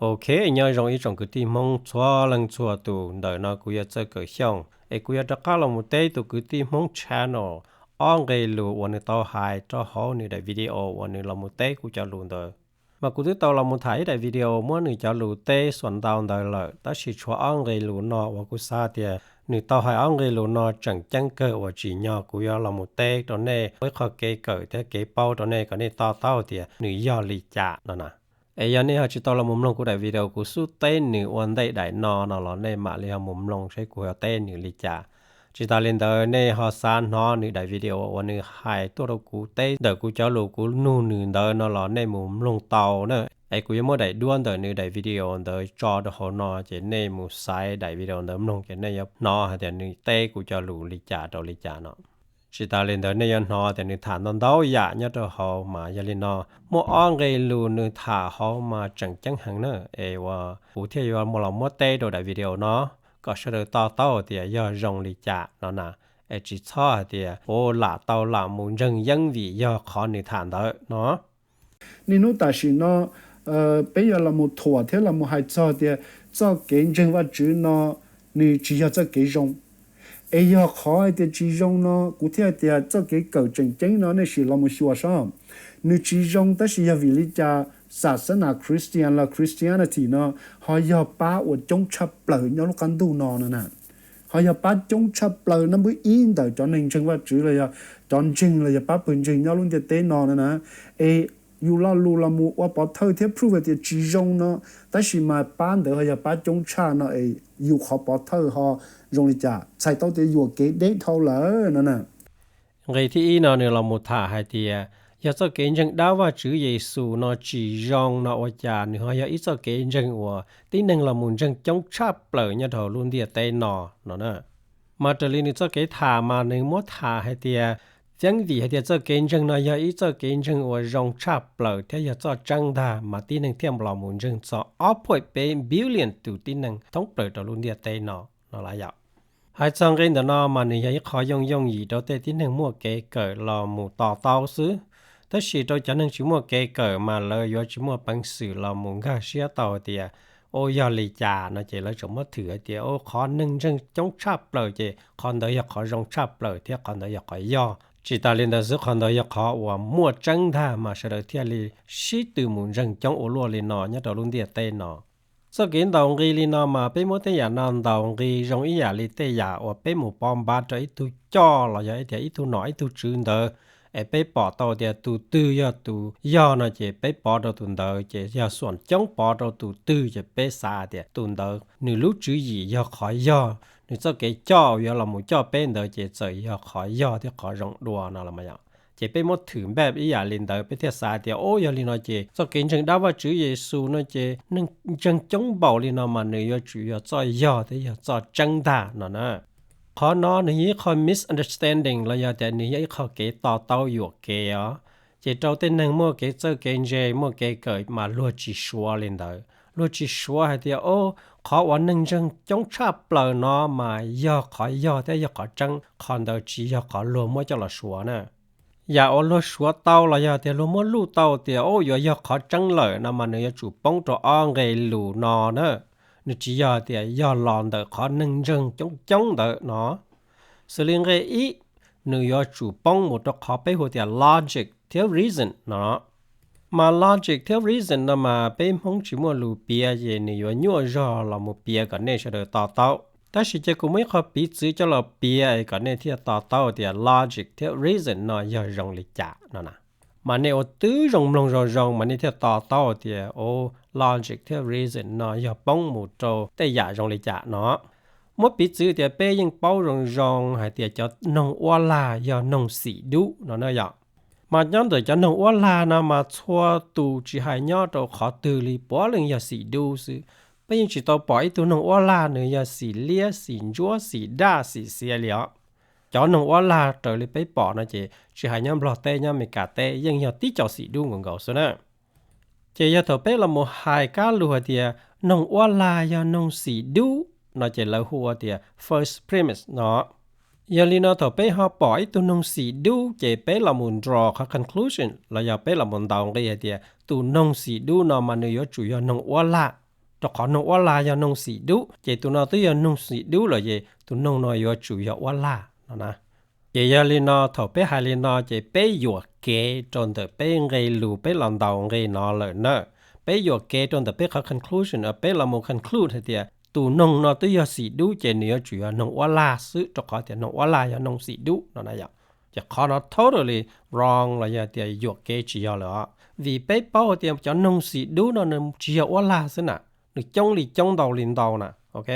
Ok, nyob zoo ib tsoom kwv tij Hmoob txhua leej txhua tus, ntawm no kuv yog Txawj Kawm Xyooj es kuv yuav rov qab los mus teb tus kwv tij Hmoob channel ob nqe lus uas nws tau hais rau hauv nws daim video uas nws los mus teb kuv cov lus ntawd. Mas kuv twb tau los mus tham ib daim video muab nws cov lus teb xuas ntau ntawd lawm, tab sis tshuav ob nqe lus no uas kuv xav tias nws tau hais ob nqe lus no tseem ceeb kawg uas tsim nyog kuv yuav los mus teb rau nej ua ib qho kev kawm thiab kev paub rau nej kom nej to taub tias nws yog li cas no na. Es yog nej ho tsis tau los mus mloog kuv daim video kuv xub teb nws ua ntej daim no no los nej mam li ho mus mloog saib kuv ho teb nws li cas. Tsis tas li ntawd nej ho xav hnov nws daim video uas nws hais tuaj rau kuv teb ntawm kuv cov lus kuv nug nws ntawd no los nej mus mloog tau na. Es kuv yuav muab daim duab ntawm nws daim video ntawd tso rau hauv no ces nej mus xaiv daim video ntawd mloog ces nej yuav hnov hais tias nws teb kuv cov lus li cas rau li cas no. Tsis tas li ntawd nej yuav hnov tias nws tham ntau ntau yam nyob rau hauv, mas yog li no muaj ob nqe lus nws tham hauv mas tseem ceeb heev na, es uas kuv thiaj yuav los muab teb rau daim video no kom sawv daws to taub tias yog zoo li cas no na. Es tsis txhob hais tias ua lam tau lam mus ntseeg yeeb vim yog qhov nws tham ntawd no. Niaj hnub tam sim no peb yuav los mus thuam thiab los mus hais txog tias txoj kev ntseeg Vajtswv no nws tsis yog txoj kev zoo. Es yog qhov hais tias tsis zoo no kuv thiaj hais tias txoj kev kawm tseem ceeb no nej sim los mus xyuas saib. Nws tsis zoo tab sis yog vim li cas xas xab nas Christian los Christianity no ho yog pab uas coob tshaj plaws nyob lub qab ntuj no no na. Ho yog pab coob tshaj plaws nab npawb ib ntawm cov neeg ntseeg Vajtswv los yog cov ntseeg los yog pab pawg ntseeg nyob lub ntiaj teb no no na. Es yus lo lus los mus ua pov thawj thiab prove tias tsis zoo no, tab sis mas pab ntawd ho yog pab coob tshaj no es yus qhov pov thawj ho zoo li cas, txhais tau tias yuam kev deb dhau lawm no na. Nqe thib ib no nws los mus tham hais tias yog txoj kev ntseeg dab Vajtswv Yexus no tsis zoo no ua cas nws ho yog ib txoj kev ntseeg uas tib neeg los mus ntseeg coob tshaj plaws nyob rau lub ntiaj teb no no na. Mas raws li nws txoj kev tham mas nws muab tham hais tias yeeb vim hais tias txoj kev ntseeg no yog ib txoj kev ntseeg uas zoo tshaj plaws thiab yog txoj tseeb ntag mas tib neeg thiaj los mus ntseeg txog ob point peb billion tus tib neeg thoob plaws rau lub ntiaj teb no no las yom. Hais txog nqe ntawm no mas nws yog ib qho yooj yooj yim rau tej tib neeg muaj kev kawm los mus to taub xwb. Tab sis rau cov neeg tsis muaj kev kawm mas lawv yuav tsis muaj peev xwm los mus nkag siab tau tias ua yog li cas no ces lawv tseem muab thwm hais tias ua qhov neeg ntseeg coob tshaj plaws ces qhov ntawd yog qhov zoo tshaj plaws thiab qhov ntawd yog qhov yog. Tsis tas li ntawd xwb, qhov ntawd yog qhov uas muaj tseeb ntag mas sawv daws thiaj li sib tw mus ntseeg coob ua luaj li no nyob rau lub ntiaj teb no. Txoj kev ntaus nqi li no mas peb muab tej yam no ntaus nqi zoo ib yam li tej yam uas peb mus pov npav rau ib tug coj los yog tias ib tug nom ib tug tswv ntawd, es peb pom tau tias tus twg yog tus yog no ces peb pov rau tus ntawd, ces yog xuam coob pov rau tus twg ces peb xav tias tus ntawd nws lub tswv yim yog qhov yog, nws txoj kev coj yuav los mus coj peb ntawd ces txawm yog qhov yog thiab qhov zoo dua no los mas yom. Ces peb muab thwm npaj ib yam li ntawd peb thiaj xav tias ua yog li no ces txoj kev ntseeg dab Vajtswv Yexus no ces neeg ntseeg coob npaum li no mas nws yuav tsum yog txoj yog thiab yog txoj tseeb ntag no na. Qhov no nws yog ib qho misunderstanding los yog tias nws yog ib qho kev to taub yuam kev os. Ces rau tej neeg muaj kev txawj kev ntse muaj kev kawm mas luag tsis suav li ntawd. Luag tsis suav hais tias o, qhov uas neeg ntseeg coob tshaj plaws no mas yog qhov yog thiab yog qhov tseeb, qhov ntawd tsis yog qhov luag muab coj los suav na. Yam uas luag suav tau los yog tias luag muab luj tau tias o yuav yog qhov tseeb lawm no mas nws yuav tsum poob rau ob nqe lus no na. Nws tsis yog tias yog los ntawm qhov neeg ntseeg coob coob ntawd no. Xws li nqe ib, nws yuav tsum poob mus rau qhov peb hu tias logic thiab reason no. Mas logic thiab reason no mas peb Hmoob tsis muaj lus piav ces nws yuav nyuaj zog los mus piav kom nej sawv daws to taub. Tab sis ces kuv muaj ib qho piv txwv coj los piav es kom nej thiaj to taub tias logic thiab reason no yog zoo li cas no na. Mas nej ua tib zoo mloog zoo zoo mas nej thiaj to taub tias o, logic thiab reason no yog poob mus rau tej yam zoo li cas no. Muab piv txwv tias peb yeej paub zoo zoo hais tias cov noog uab lag yog noog xim dub no na yom. Mas nyob ntawm cov noog uab lag no mas txhua tus tsis hais nyob rau qhov twg li puav leej yog xim dub xwb. Peb yeej tsis tau pom ib tug noog uab lag nws yog xim liab, xim ntsuab, xim daj, xim xiav li os. Cov noog uab lag raws li peb pom no ces tsis hais nyob Nplog teb nyob Amelikas teb yeej yog tib co xim dub nkaus nkaus xwb na. Ces yog thaum peb los mus hais kab lus hais tias noog uab lag yog noog xim dub no ces lawv hu ua tias first premise no. Yog li no thaum peb ho pom ib tug noog xim dub ces peb los mus draw qhov conclusion los yog peb los mus ntaus nqi hais tias tus noog xim dub no mas nws yuav tsum yog noog uab lag. rau qhov noog uab lag yog noog xim dub, ces tus no twb yog noog xim dub lawm ces tus noog no yuav tsum yog uab lag no na. Ces yog li no thaum peb hais li no ces peb yuam kev rau ntawm peb nqe lus peb los ntaus nqe no lawm na. Peb yuam kev rau ntawm peb qhov conclusion uas peb los mus conclude hais tias tus noog no twb yog xim dub ces nws yuav tsum yog noog uab lag xwb rau qhov tias noog uab lag yog noog xim dub no na yom. Ces qhov no totally wrong los yog tias yuam kev tsis yog lawm os, vim peb paub hais tias cov noog xim dub no nws tsis yog uab lag xwb na, nws coob li coob ntau li ntau na, ok.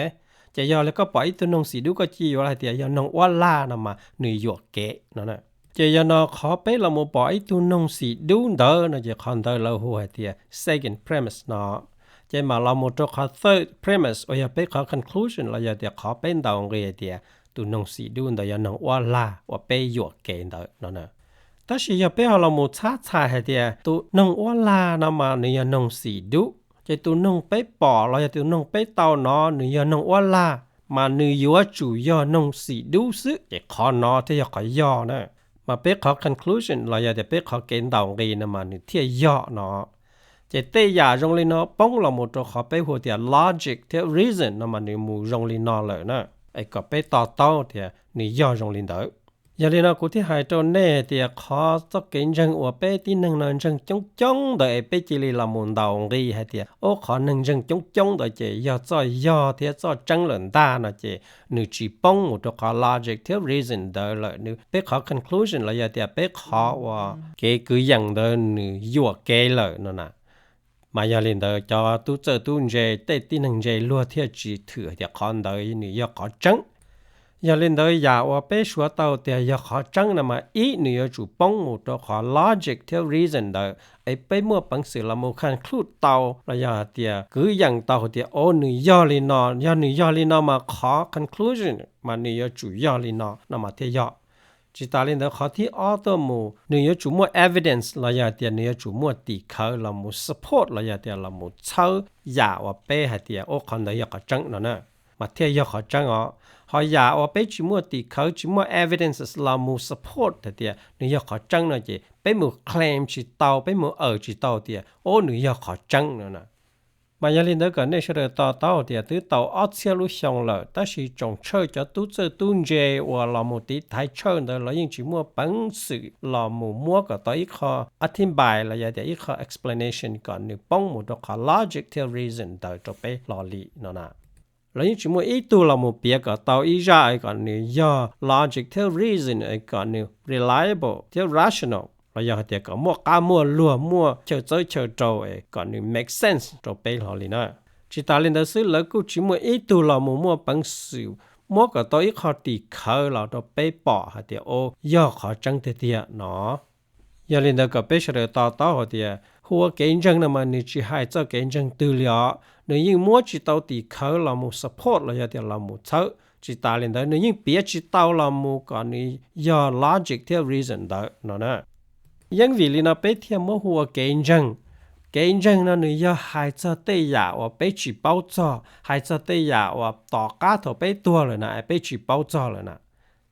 Ces yog li koj pom ib tug noog xim dub koj cia yuav hais tias yog noog uab lag no mas nws yuam kev no. Ces yog no qhov peb los mus pom ib tug noog xim dub ntawd no ces qhov ntawd lawv hu hais tias second premise no. Ces mam los mus rau qhov third premise uas yog peb qhov conclusion los yog tias qhov peb ntaus nqi hais tias tus noog xim dub ntawd yog noog uab lag uas peb yuam kev ntawd no. Tab sis yog peb ho los mus txhab txhais hais tias tus noog uab lag no mas nws yog noog xim dub, ces tus noog peb pom los yog tus noog peb tau no nws yog noog uab lag, mas nws yuav tsum yog noog xim dub xwb ces qhov no thiaj yog qhov yog na. Mas peb qhov conclusion los yog tias peb qhov kev ntaus nqi no mas nws thiaj yog no. Ces tej yam zoo li no poob los mus rau qhov peb hu tias logic thiab reason no mas nws mus zoo li no lawm na. Es kom peb to taub tias nws yog zoo li ntawd. Yog li no kuv thiaj hais rau nej tias qhov txoj kev ntseeg uas peb tib neeg no ntseeg coob coob ntawd es peb cia li los mus ntaus nqi hais tias ub qhov neeg ntseeg coob coob ntawd ces yog txoj yog thiab txoj tseeb lawm ntag no ces nws tsis poob mus rau qhov logic thiab reason ntawd lawm, nws peb qhov conclusion los yog tias peb qhov uas kev kwv yees ntawd nws yuam kev lawm no na. Mas yog li ntawd cov tub txawj tub ntse tej tib neeg ntse luag thiaj tsis thwm tias qhov ntawd nws yog qhov tseeb. Yog li ntawd yam uas peb suav tau tias yog qhov tseeb no mas ib nws yuav tsum poob mus rau qhov logic thiab reason ntawd es peb muaj peev xwm los mus conclude tau los yog hais tias kwv yees tau hais tias o nws yog li no, yog nws yog li no mas qhov conclusion mas nws yuav tsum yog li no no mas thiaj yog. Tsis tas li ntawd qhov thib ob tuaj mus nws yuav tsum muaj evidence los yog hais tias nws yuav tsum muaj tim khawv los mus support los yog tias los mus txhawb yam uas peb hais tias ub qhov ntawd yog qhov tseeb no na, mas thiaj yog qhov tseeb os. Ho yam uas peb tsis muaj tim khawv tsis muaj evidence los mus support hais tias nws yog qhov tseeb no ces peb mus claim tsis tau, peb mus awm tsis tau tias ub nws yog qhov tseeb no na. Mas yog li ntawd kom nej sawv daws to taub tias twb tau ob txhiab lub xyoo lawm tab sis tsoom tshawj cov tub txawj tub ntse uas los mus tiv thaiv tshawj ntawd los yeej tsis muaj peev xwm los mus muab kom tau ib qho a thib npais los yog tias ib qho explanation kom nws poob mus rau qhov logic thiab reason ntawd rau peb hlo li no na. Lawv yeej tsis muaj ib tug los mus piav kom tau ib zaj kom nws yog logic thiab reason kom nws reliable thiab rational los yog hais tias kom muaj qab muaj luag muaj chaw txawb chaw rau es kom nws make sense rau peb hlo li na. Tsis tas li ntawd xwb lawv kuj tsis muaj ib tug los mus muaj peev xwm muab kom tau ib qho tim khawv los rau peb pom hais tias o yog qhov tseeb tiag tiag no. Yog li ntawd kom peb sawv daws to taub hais tias hu ua kev ntseeg no mas nws tsis hais txoj kev ntseeg twg li os, nws yeej muab tsis tau tim khawv los mus support los yog tias los mus txhawb. Tsis tas li ntawd nws yeej piav tsis tau los mus kom nws yog logic thiab reason ntawd no na. Yeej vim li no peb thiaj muab hu ua kev ntseeg. Kev ntseeg no nws yog hais txog tej yam uas peb tsis paub txog, hais txog tej yam uas tom qab thaum peb tuag lawm na peb tsis paub txog lawm na.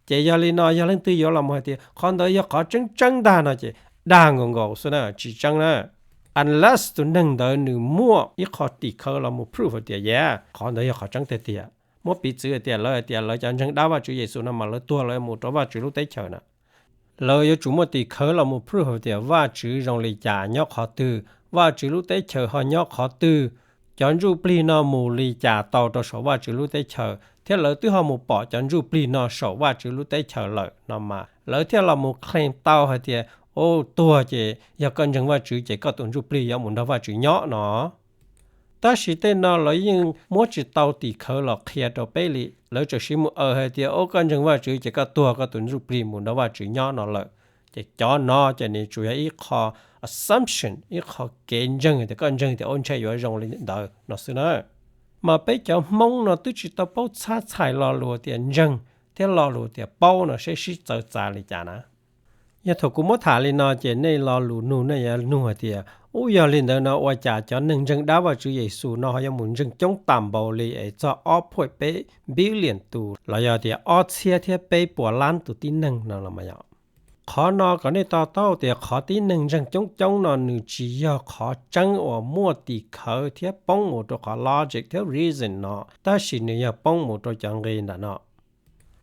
Ces yog li no yog leej twg yuav los mus hais tias qhov ntawd yog qhov tseeb tseeb ntag no ces dag nkaus nkaus xwb na, tsis tseeb na. Unless tus neeg ntawd nws muaj ib qho tim khawv los mus proof hais tias yog qhov ntawd yog qhov tseeb tiag tiag. Muab piv txwv hais tias lawv hais tias lawv cov ntseeg dab Vajtswv Yexus no mas lawv tuag lawv mus rau Vajtswv lub teb chaws na. Lawv yuav tsum muaj tim khawv los mus proof hais tias Vajtswv zoo li cas nyob qhov twg, Vajtswv lub teb chaws ho nyob qhov twg, cov ntsuj plig no mus li cas tau rau saum Vajtswv lub teb chaws thiab lawv twb ho mus pom cov ntsuj plig no saum Vajtswv lub teb chaws lawm no mas lawv thiaj los mus claim tau hais tias o tuag ces yog koj ntseeg Vajtswv ces koj tus ntsuj plig yuav mus nrog Vajtswv nyob no. Tab sis tej no lawv yeej muab tsis tau tim khawv los qhia rau peb li, lawv tsuas siv mus aws hais tias o koj ntseeg Vajtswv ces koj tuag koj tus ntsuj plig mus nrog Vajtswv nyob no lawm. Ces cov no ces nws tsuas yog ib qho assumption, ib qho kev ntseeg tias koj ntseeg tias o ntshe yuav zoo li ntawd no xwb na. Mas peb cov Hmoob no twb tsis tau paub txhab txhais lo lus tias ntseeg thiab lo lus tias paub no seb sib txawv txav li cas na. Yog thaum kuv muab tham li no ces nej lo lus nug nej yuav nug hais tias ub yog li ntawd no ua cas cov neeg ntseeg dab Vajtswv Yexus no ho yuav mus ntseeg coob tas npaum li es txog ob point peb billion tus los yog tias ob txhiab thiab peb puas lab tus tib neeg no los mas yog. Qhov no kom nej to taub tias qhov tib neeg ntseeg coob coob no nws tsis yog qhov tseeb uas muaj tim khawv thiab poob mus rau qhov logic thiab reason no, tab sis nws yog poob mus rau cov nqi ntawm no.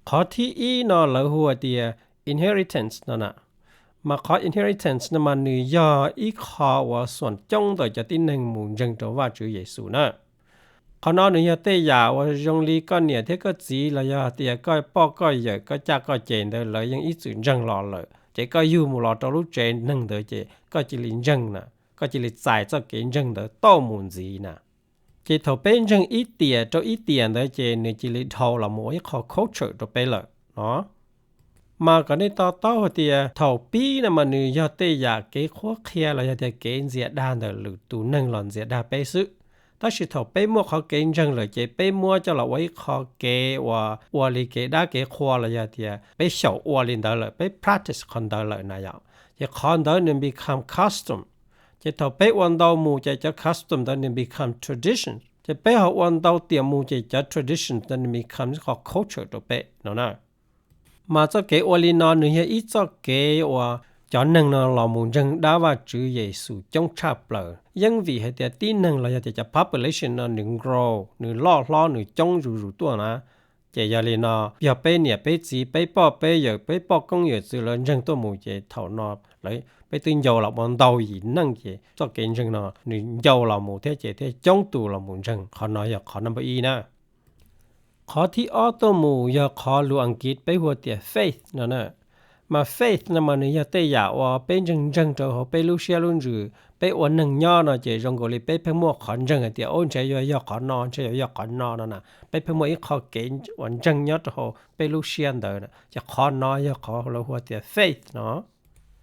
Qhov thib ib no lawv hu tias inheritance no na. Mas qhov inheritance no mas nws yog ib qho uas xuam coob ntawm cov tib neeg mus ntseeg rau Vajtswv Yexus na. Qhov no nws yog tej yam uas zoo li koj niam thiab koj txiv los yog tias koj poj koj yawm koj caj koj ces ntawd lawv yeej ib txwm ntseeg los lawm, ces koj yug mus los rau lub tsev neeg ntawd ces koj cia li ntseeg na, koj cia li txais txoj kev ntseeg ntawd tau mus ntxiv na. Ces thaum peb ntseeg ib tiam rau ib tiam ntawd ces nws cia li dhau los mus ua ib qho culture rau peb lawm no. Mas kom nej to taub hais tias thaum pib no mas nws yog tej yam kev qhuab qhia los yog tias kev ntxias dag ntawm lwm tus neeg los ntxias dag peb xwb. Tab sis thaum peb muaj qhov kev ntseeg lawm ces peb muab coj los ua ib qho kev uas ua li kev dab kev qhua los yog tias peb xyaum ua li ntawd lawm, peb practice qhov ntawd lawm na yom. Ces qhov ntawd nws become custom. Ces thaum peb ua ntau mus ces cov custom ntawd nws become tradition. Ces peb ho ua ntau tiam mus ces cov tradition ntawd nws become ib qho culture rau peb no na. Mas txoj kev ua li no nws yog ib txoj kev uas cov neeg no los mus ntseeg dab Vajtswv Yexus coob tshaj plaws, yeej vim hais tias tib neeg los yog tias cov population no nws grow, nws loj hlob nws coob zuj zus tuaj na. Ces yog li no, yog peb niam peb txiv peb poj peb yawm peb poj koob yawm txwv lawv ntseeg tuaj mus ces thaum no lawv peb twb ncau los ua ntau yim neej ces txoj kev ntseeg no nws ncau los mus thiab ces thiaj coob tus los mus ntseeg. Qhov no yog qhov number ib na. Qhov thib ob tuaj mus yog qhov lus Askiv peb hu tias faith no na. Mas faith no mas nws yog tej yam uas peb ntseeg ntseeg rau hauv peb lub siab lub ntsws, peb ua neeg nyob no ces zoo nkaus li peb pheej muaj qhov ntseeg hais tias ub ntshe yuav yog qhov no, ntshe yuav yog qhov no no na. Peb pheej muaj ib qho kev uas ntseeg nyob rau hauv peb lub siab ntawd, ces qhov no yog qhov lawv hu tias faith no.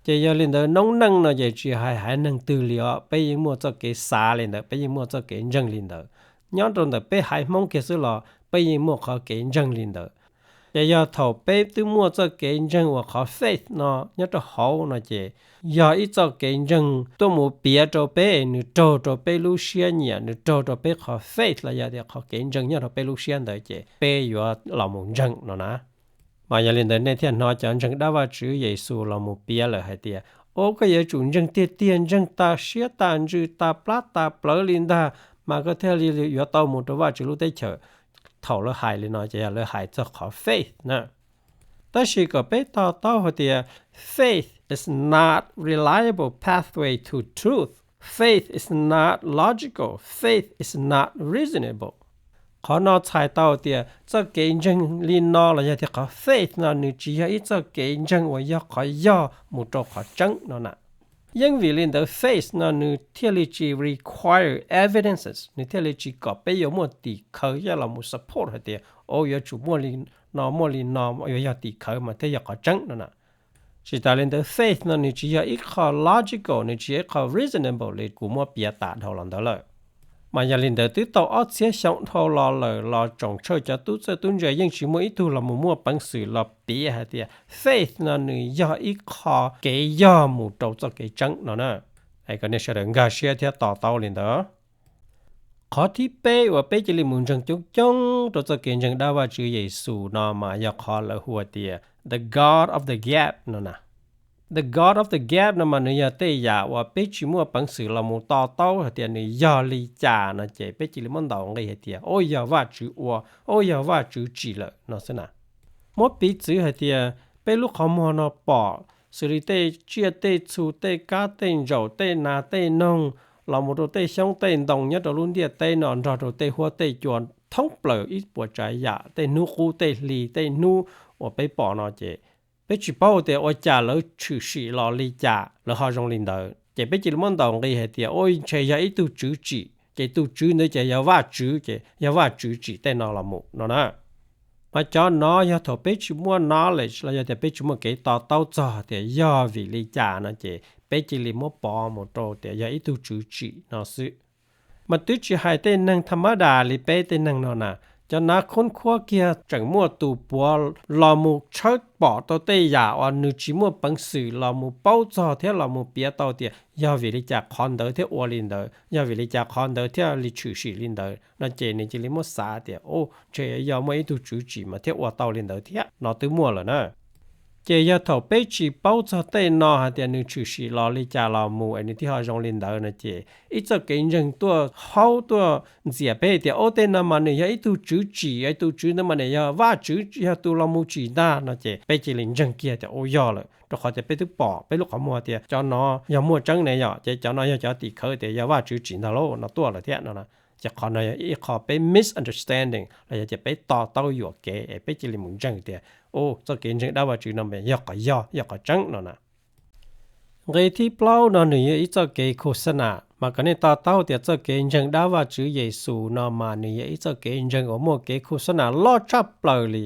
Ces yog li ntawd noob neej no ces tsis hais haiv neeg twg li os, peb yeej muaj txoj kev xav li ntawd, peb yeej muaj txoj kev ntseeg li ntawd. Nyob rau ntawm peb haiv Hmoob kiag xwb los peb yeej muaj qhov kev ntseeg li ntawd. Ces yog thaum peb twb muaj txoj kev ntseeg uas qhov faith no nyob rau hauv no ces yog ib txoj kev ntseeg tuaj mus piav rau peb, nws raug rau peb lub siab nyiam, nws raug rau peb qhov faith los yog tias qhov kev ntseeg nyob rau peb lub siab ntawd ces peb yuav los mus ntseeg no na. Mas yog li ntawd nej thiaj hnov cov ntseeg dab Vajtswv Yexus los mus piav lawm hais tias, ub koj yuav tsum ntseeg tiag tiag, ntseeg tas siab tas ntsws tas plab tas plawv li ntag mas koj thiaj li yuav tau mus rau Vajtswv lub teb chaws. Thaum lawv hais li no ces yog lawv hais txog qhov faith na. Tab sis kom peb to taub hais tias faith is not reliable pathway to truth. Faith is not logical. Faith is not reasonable. Qhov no txhais tau tias txoj kev ntseeg li no los yog tias qhov faith no nws tsis yog ib txoj kev ntseeg uas yog qhov yog mus rau qhov tseeb no na. Yeej vim li ntawd faith no nws thiaj li tsis require evidences, nws thiaj li tsis kom peb yuav muaj tim khawv coj los mus support hais tias, o yuav tsum muaj li no muaj li no yuav yog tim khawv mas thiaj yog qhov tseeb no na. Tsis tas li ntawd faith no nws tsis yog ib qho logical, nws tsis yog ib qho reasonable li kuv muab piav tas dhau los ntawd lawm. Mas yog li ntawd twb tau ob txhiab xyoo dhau los lawm los tsoom tshuaj cov tub txawj tub ntse yeej tsis muaj ib tug los mus muaj peev xwm los piav hais tias faith no nws yog ib qho kev yog mus rau txoj kev tseeb no na. Kom nej sawv daws nkag siab thiab to taub li ntawd. Qhov thib peb uas peb cia li mus ntseeg coob coob rau txoj kev ntseeg dab Vajtswv Yexus no mas yog qhov lawv hu tias the God of the gap no na. The God of the gap no mas nws yog tej yam uas peb tsis muaj peev xwm los mus to taub hais tias nws yog li cas no ces peb cia li muab ntaus nqi hais tias ub yog Vajtswv ua, ub yog Vajtswv tsim lawm no xwb na. Muab piv txwv hais tias peb lub qhov muag no pom xws li tej tsiaj tej txhu tej kab tej ntsaum tej nas tej noog los mus rau tej xyoob tej ntoo nyob rau lub ntiaj teb no nrog rau tej huab tej cua thoob plaws ib puas tsav yam, tej hnub qub tej hli tej hnub uas peb pom no ces peb tsis paub tias ua cas lawv tshwm sim los li cas lawv ho zoo li ntawd ces peb cia li muab ntaus nqi hais tias ub ntshe yog ib tug tswv tsim ces tus tswv ntawd ces yog Vajtswv ces yog Vajtswv tsim tej no los mus no na. Mas cov no yog thaum peb tsis muaj knowledge los yog tias peb tsis muaj kev to taub txog tias yog vim li cas no ces peb cia li muab pov mus rau tias yog ib tug tswv tsim no xwb. Mas twb tsis hais tej neeg tha mab das li peb tej neeg no na, cov nav khoob khuab kiag tseem muaj tus puav los mus tshawb pom tau tej yam uas nws tsis muaj peev xwm los mus paub txog thiab los mus piav tau tias yog vim li cas qhov ntawd thiaj ua li ntawd, yog vim li cas qhov ntawd thiaj li tshwm sim li ntawd no ces nws cia li muab xav tias ub ntshe yog muaj ib tug tswv tsim mas thiaj ua tau li ntawd thiab no twb muaj lawm na. Ces yog thaum peb tsis paub txog tej no hais tias nws tshwm sim los li cas los mus es nws thiaj ho zoo li ntawd no ces ib txoj kev ntseeg tuaj haub tuaj ntxias peb tias, ub, tej no mas nws yog ib tug tswv tsim, tus tswv ntawd mas nws yog Vajtswv yog tus los mus tsim ntag no ces peb cia li ntseeg kiag tias, ub, yog lawm, rau qhov tias peb twb pom peb lub qhov muag tias cov no yog muaj tseeb ne yom, ces cov no yog cov tim khawv tias yog Vajtswv tsim ntag lauj no tuaj lawm thiab no. Ces qhov no yog ib qho peb misunderstanding los yog tias peb to taub yuam kev es peb cia li mus ntseeg tias, ub, txoj kev ntseeg dab Vajtswv no mas yog qhov yog, yog qhov tseeb no na. Nqe thib plaub no nws yog ib txoj kev khuv xab nam, mas kom nej to taub tias txoj kev ntseeg dab Vajtswv Yexus no mas nws yog ib txoj kev ntseeg uas muaj kev khuv xab nam loj tshaj plaws li.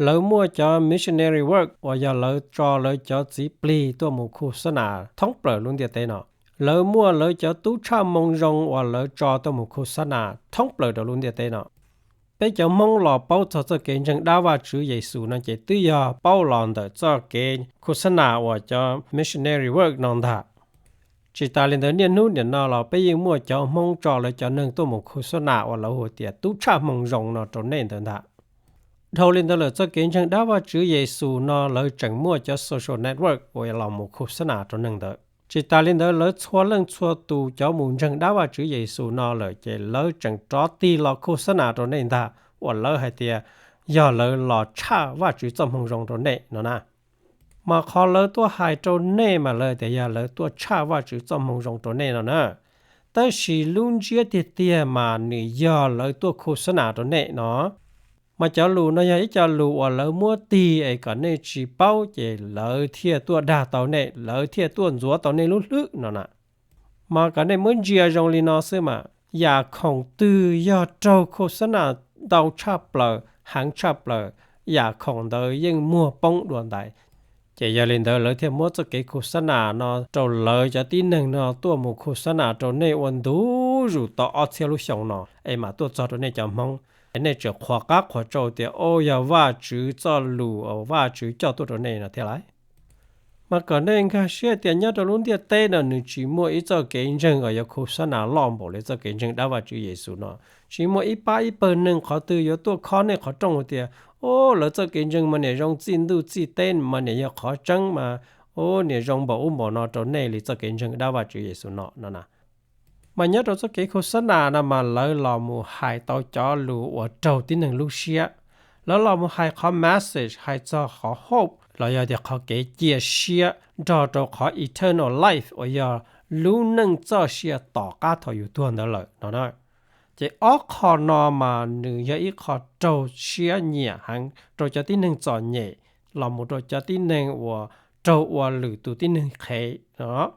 Lawv muaj cov missionary work uas yog lawv tso lawv cov txiv plig tuaj mus khuv xab nam thoob plaws lub ntiaj teb no. Lawv muaj lawv cov tub tshaj moo zoo uas lawv tso tuaj mus khuv xab nam thoob plaws rau lub ntiaj teb no. Peb cov Hmoob los paub txog txoj kev ntseeg dab Vajtswv Yexus no ces twb yog paub los ntawm txoj kev khuv xab nam uas cov missionary work no ntag. Tsis tas li ntawd niaj hnub nim no los peb yeej muaj cov Hmoob tso lawv cov neeg tuaj mus khuv xab nam uas lawv hu tias tub tshaj moo zoo no rau nej ntawd ntag. Dhau li ntawd lawm txoj kev ntseeg dab Vajtswv Yexus no lawv tseem muaj cov social network uas los mus khuv xab nam rau neeg ntawd. Tsis tas li ntawd lawv txhua leej txhua tus cov mus ntseeg dab Vajtswv Yexus no lawm ces lawv tseem rov tig los khuv xab nam rau nej ntag uas lawv hais tias yog lawv los tshaj Vajtswv txoj moo zoo rau nej no na. Mas qhov lawv tuaj hais rau nej mas lawv tias yog lawv tuaj tshaj Vajtswv txoj moo zoo rau nej no na. Tab sis lub ntsiab tiag tiag mas nws yog lawv tuaj khuv xab nam rau nej no. Mas cov lus no yog ib co lus uas lawv muab tig es kom nej tsis paub ces lawv thiaj tuaj dag tau nej, lawv thiaj tuaj ntxuav tau nej lub hlwb no na. Mas kom nej muab ntsia zoo li no xwb mas, yam khoom twg yog raug khuv xab nam ntau tshaj plaws, heev tshaj plaws, yam khoom ntawd yeej muag poob dua ntais. Ces yog li ntawd lawv thiaj muab txoj kev khuv xab nam no rau lawv cov tib neeg no tuaj mus khuv xab nam rau nej ua ntu zus tau ob txhiab lub xyoo no es mam tuaj txog rau nej cov Hmoob. Es nej tseem qhuas qab qhuas tsau tias, o, yog Vajtswv txoj lus uas Vajtswv coj tuaj rau nej no thiab lauj. Mas kom nej nkag siab tias nyob rau lub ntiaj teb no nws tsis muaj ib txoj kev ntseeg uas yuav khuv xab nam loj npaum li txoj kev ntseeg dab Vajtswv Yexus no. Tsis muaj ib pab ib pawg neeg qhov twg yuav tuaj khob nej qhov rooj hais tias, o, lawv txoj kev ntseeg mas niam zoo txij ntuj txij teb mas niam yog qhov tseeb mas, o, niam zoo npaum ub npaum no rau nej li txoj kev ntseeg dab Vajtswv Yexus no no na. Mas nyob rau txoj kev khuv xab nam no mas lawv los mus hais tau cov lus uas raug tib neeg lub siab. Lawv los mus hais qhov message hais txog qhov hope los yog tias qhov kev cia siab nrog rau qhov eternal life uas yog lub neej txoj sia tom qab thaum yus tuag ntawd lawm no na. Ces ob qho no mas nws yog ib qho raug siab nyiam heev rau cov tib neeg txom nyem los mus rau cov tib neeg uas raug ua lwm tus tib neeg qhev no.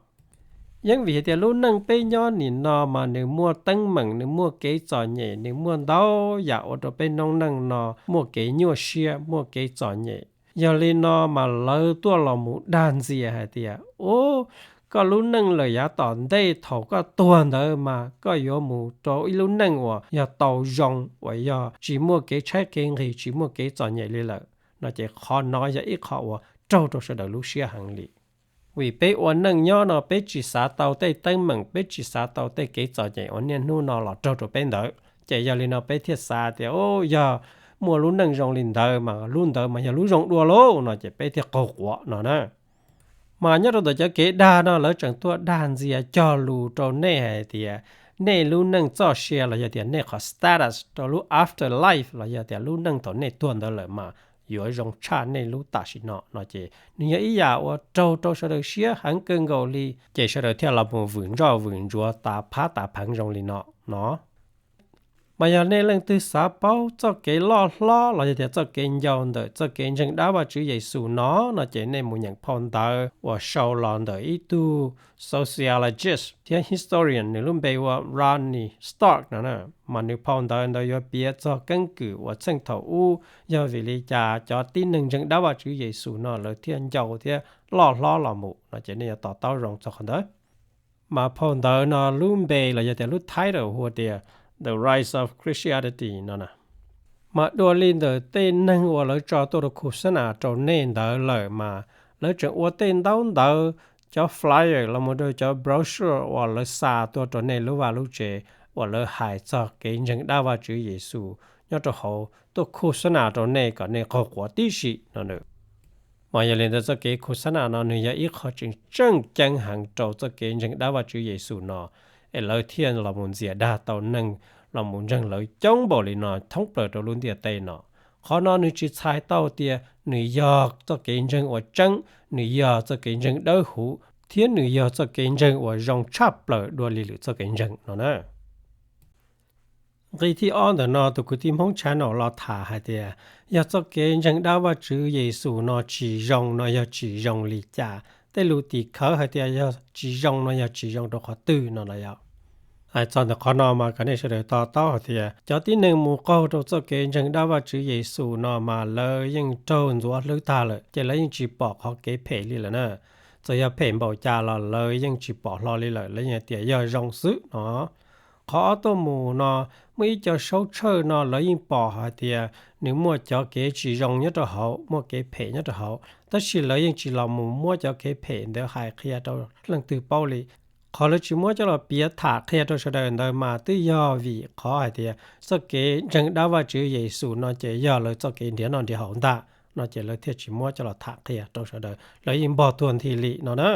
Yeej vim hais tias lub neej peb nyob nim no mas nws muaj teeb meem, nws muaj kev txom nyem, nws muaj ntau yam ua rau peb noob neej no muaj kev nyuaj siab, muaj kev txom nyem. Yog li no mas lawv tuaj los mus dag ntxias hais tias, ub, koj lub neej lawm yav tom ntej thaum koj tuag ntawd mas koj yuav mus rau ib lub neej uas yog tau zoo, uas yog tsis muaj kev tshaib kev nqhis, tsis muaj kev txom nyem li lawm no. Ces qhov no yog ib qho uas raug rau sawv daws lub siab heev li. Vim peb ua neej nyob no peb tsis xav tau tej teeb meem, peb tsis xav tau tej kev txom nyem uas niaj hnub no los raug rau peb ntawd. Ces yog li no peb thiaj xav tias, o, yog muaj lub neej zoo li ntawd mas lub ntawd mas yog lub zoo dua lauj no ces peb thiaj qaug quav no na. Mas nyob rau ntawm cov kev dag no lawv tseem tuaj dag ntxias cog lus rau nej hais tias nej lub neej txoj sia los yog tias nej qhov status rau lub afterlife los yog tias lub neej thaum nej tuag ntawd lawm mas yuav zoo tshaj nej lub tam sim no no ces nws yog ib yam uas raug rau sawv daws siab heev kawg nkaus li, ces sawv daws thiaj los mus vwm ntsoj vwm ntsuav tas phab tas pheev zoo li no no. Mas yog nej leej twg xav paub txoj kev loj hlob los yog tias txoj kev ncau ntawm txoj kev ntseeg dab Vajtswv Yexus no no ces nej mus nyeem phau ntawv uas sau los ntawm ib tug sociologist thiab historian, nws lub npe ua Rodney Stark no na. Mas nws phau ntawv ntawd yuav piav txog keeb kwm uas txheej thaum ub yog vim li cas cov tib neeg ntseeg dab Vajtswv Yexus no lawv thiaj ncau thiab loj hlob los mus no ces nej yuav to taub zoo txog qhov ntawd. Mas phau ntawv no lub npe los yog tias lub title hu tias The Rise of Christianity no na. Mas dua li ntawm tej neeg uas lawv tso tuaj rau khuv xab nam rau nej ntawd lawm mas lawv tseem ua tej ntaub ntawv, cov flyer los mus rau cov brochure uas lawv xa tuaj rau nej lub vaj lub tsev uas lawv hais txog kev ntseeg dab Vajtswv Yexus nyob rau hauv tuaj khuv xab nam rau nej kom nej qaug quav tib si no na. Mas yog li ntawd txoj kev khuv xab nas no nws yog ib qho tseem tseem ceeb heev rau txoj kev ntseeg dab Vajtswv Yexus no, es lawv thiaj los mus ntxias dag tau neeg los mus ntseeg lawv coob npaum li no thoob plaws rau lub ntiaj teb no. Qhov no nws tsis txhais tau tias nws yog txoj kev ntseeg uas tseeb, nws yog txoj kev ntseeg dawb huv, thiab nws yog txoj kev ntseeg uas zoo tshaj plaws dua li lwm txoj kev ntseeg no na. Nqi thib ob ntawm no tus kwv tij Hmoob Channel los tham hais tias yog txoj kev ntseeg dab Vajtswv Yexus no tsis zoo no yog tsis zoo li cas, tej lus tim khawv hais tias yog tsis zoo no yog tsis zoo rau qhov twg no los yog. Hais txog ntawm qhov no mas kom nej sawv daws to taub hais tias cov tib neeg mus qaug rau txoj kev ntseeg dab Vajtswv Yexus no mas lawv yeej raug ntxuav hlwb tag lawm, ces lawv yeej tsis pom qhov kev phem li lawm na. Txawm yog phem npaum cas los lawv yeej tsis pom hlo li lawm, lawv yeej hais tias yog zoo xwb no. Qhov ob tuaj mus no, muaj ib co saub tshawj no lawv yeej pom hais tias nws muaj cov kev tsis zoo nyob rau hauv, muaj kev phem nyob rau hauv, tab sis lawv yeej tsis los mus muab cov kev phem ntawd hais qhia rau leej twg paub li. Qhov lawv tsis muab coj los piav tham qhia rau sawv daws ntawd mas twb yog vim qhov hais tias txoj kev ntseeg dab Vajtswv Yexus no ces yog lawv txoj kev nrhiav noj nrhiav haus ntag no ces lawv thiaj tsis muab coj los tham qhia rau sawv daws, lawv yeej npog tuag nthi li no na.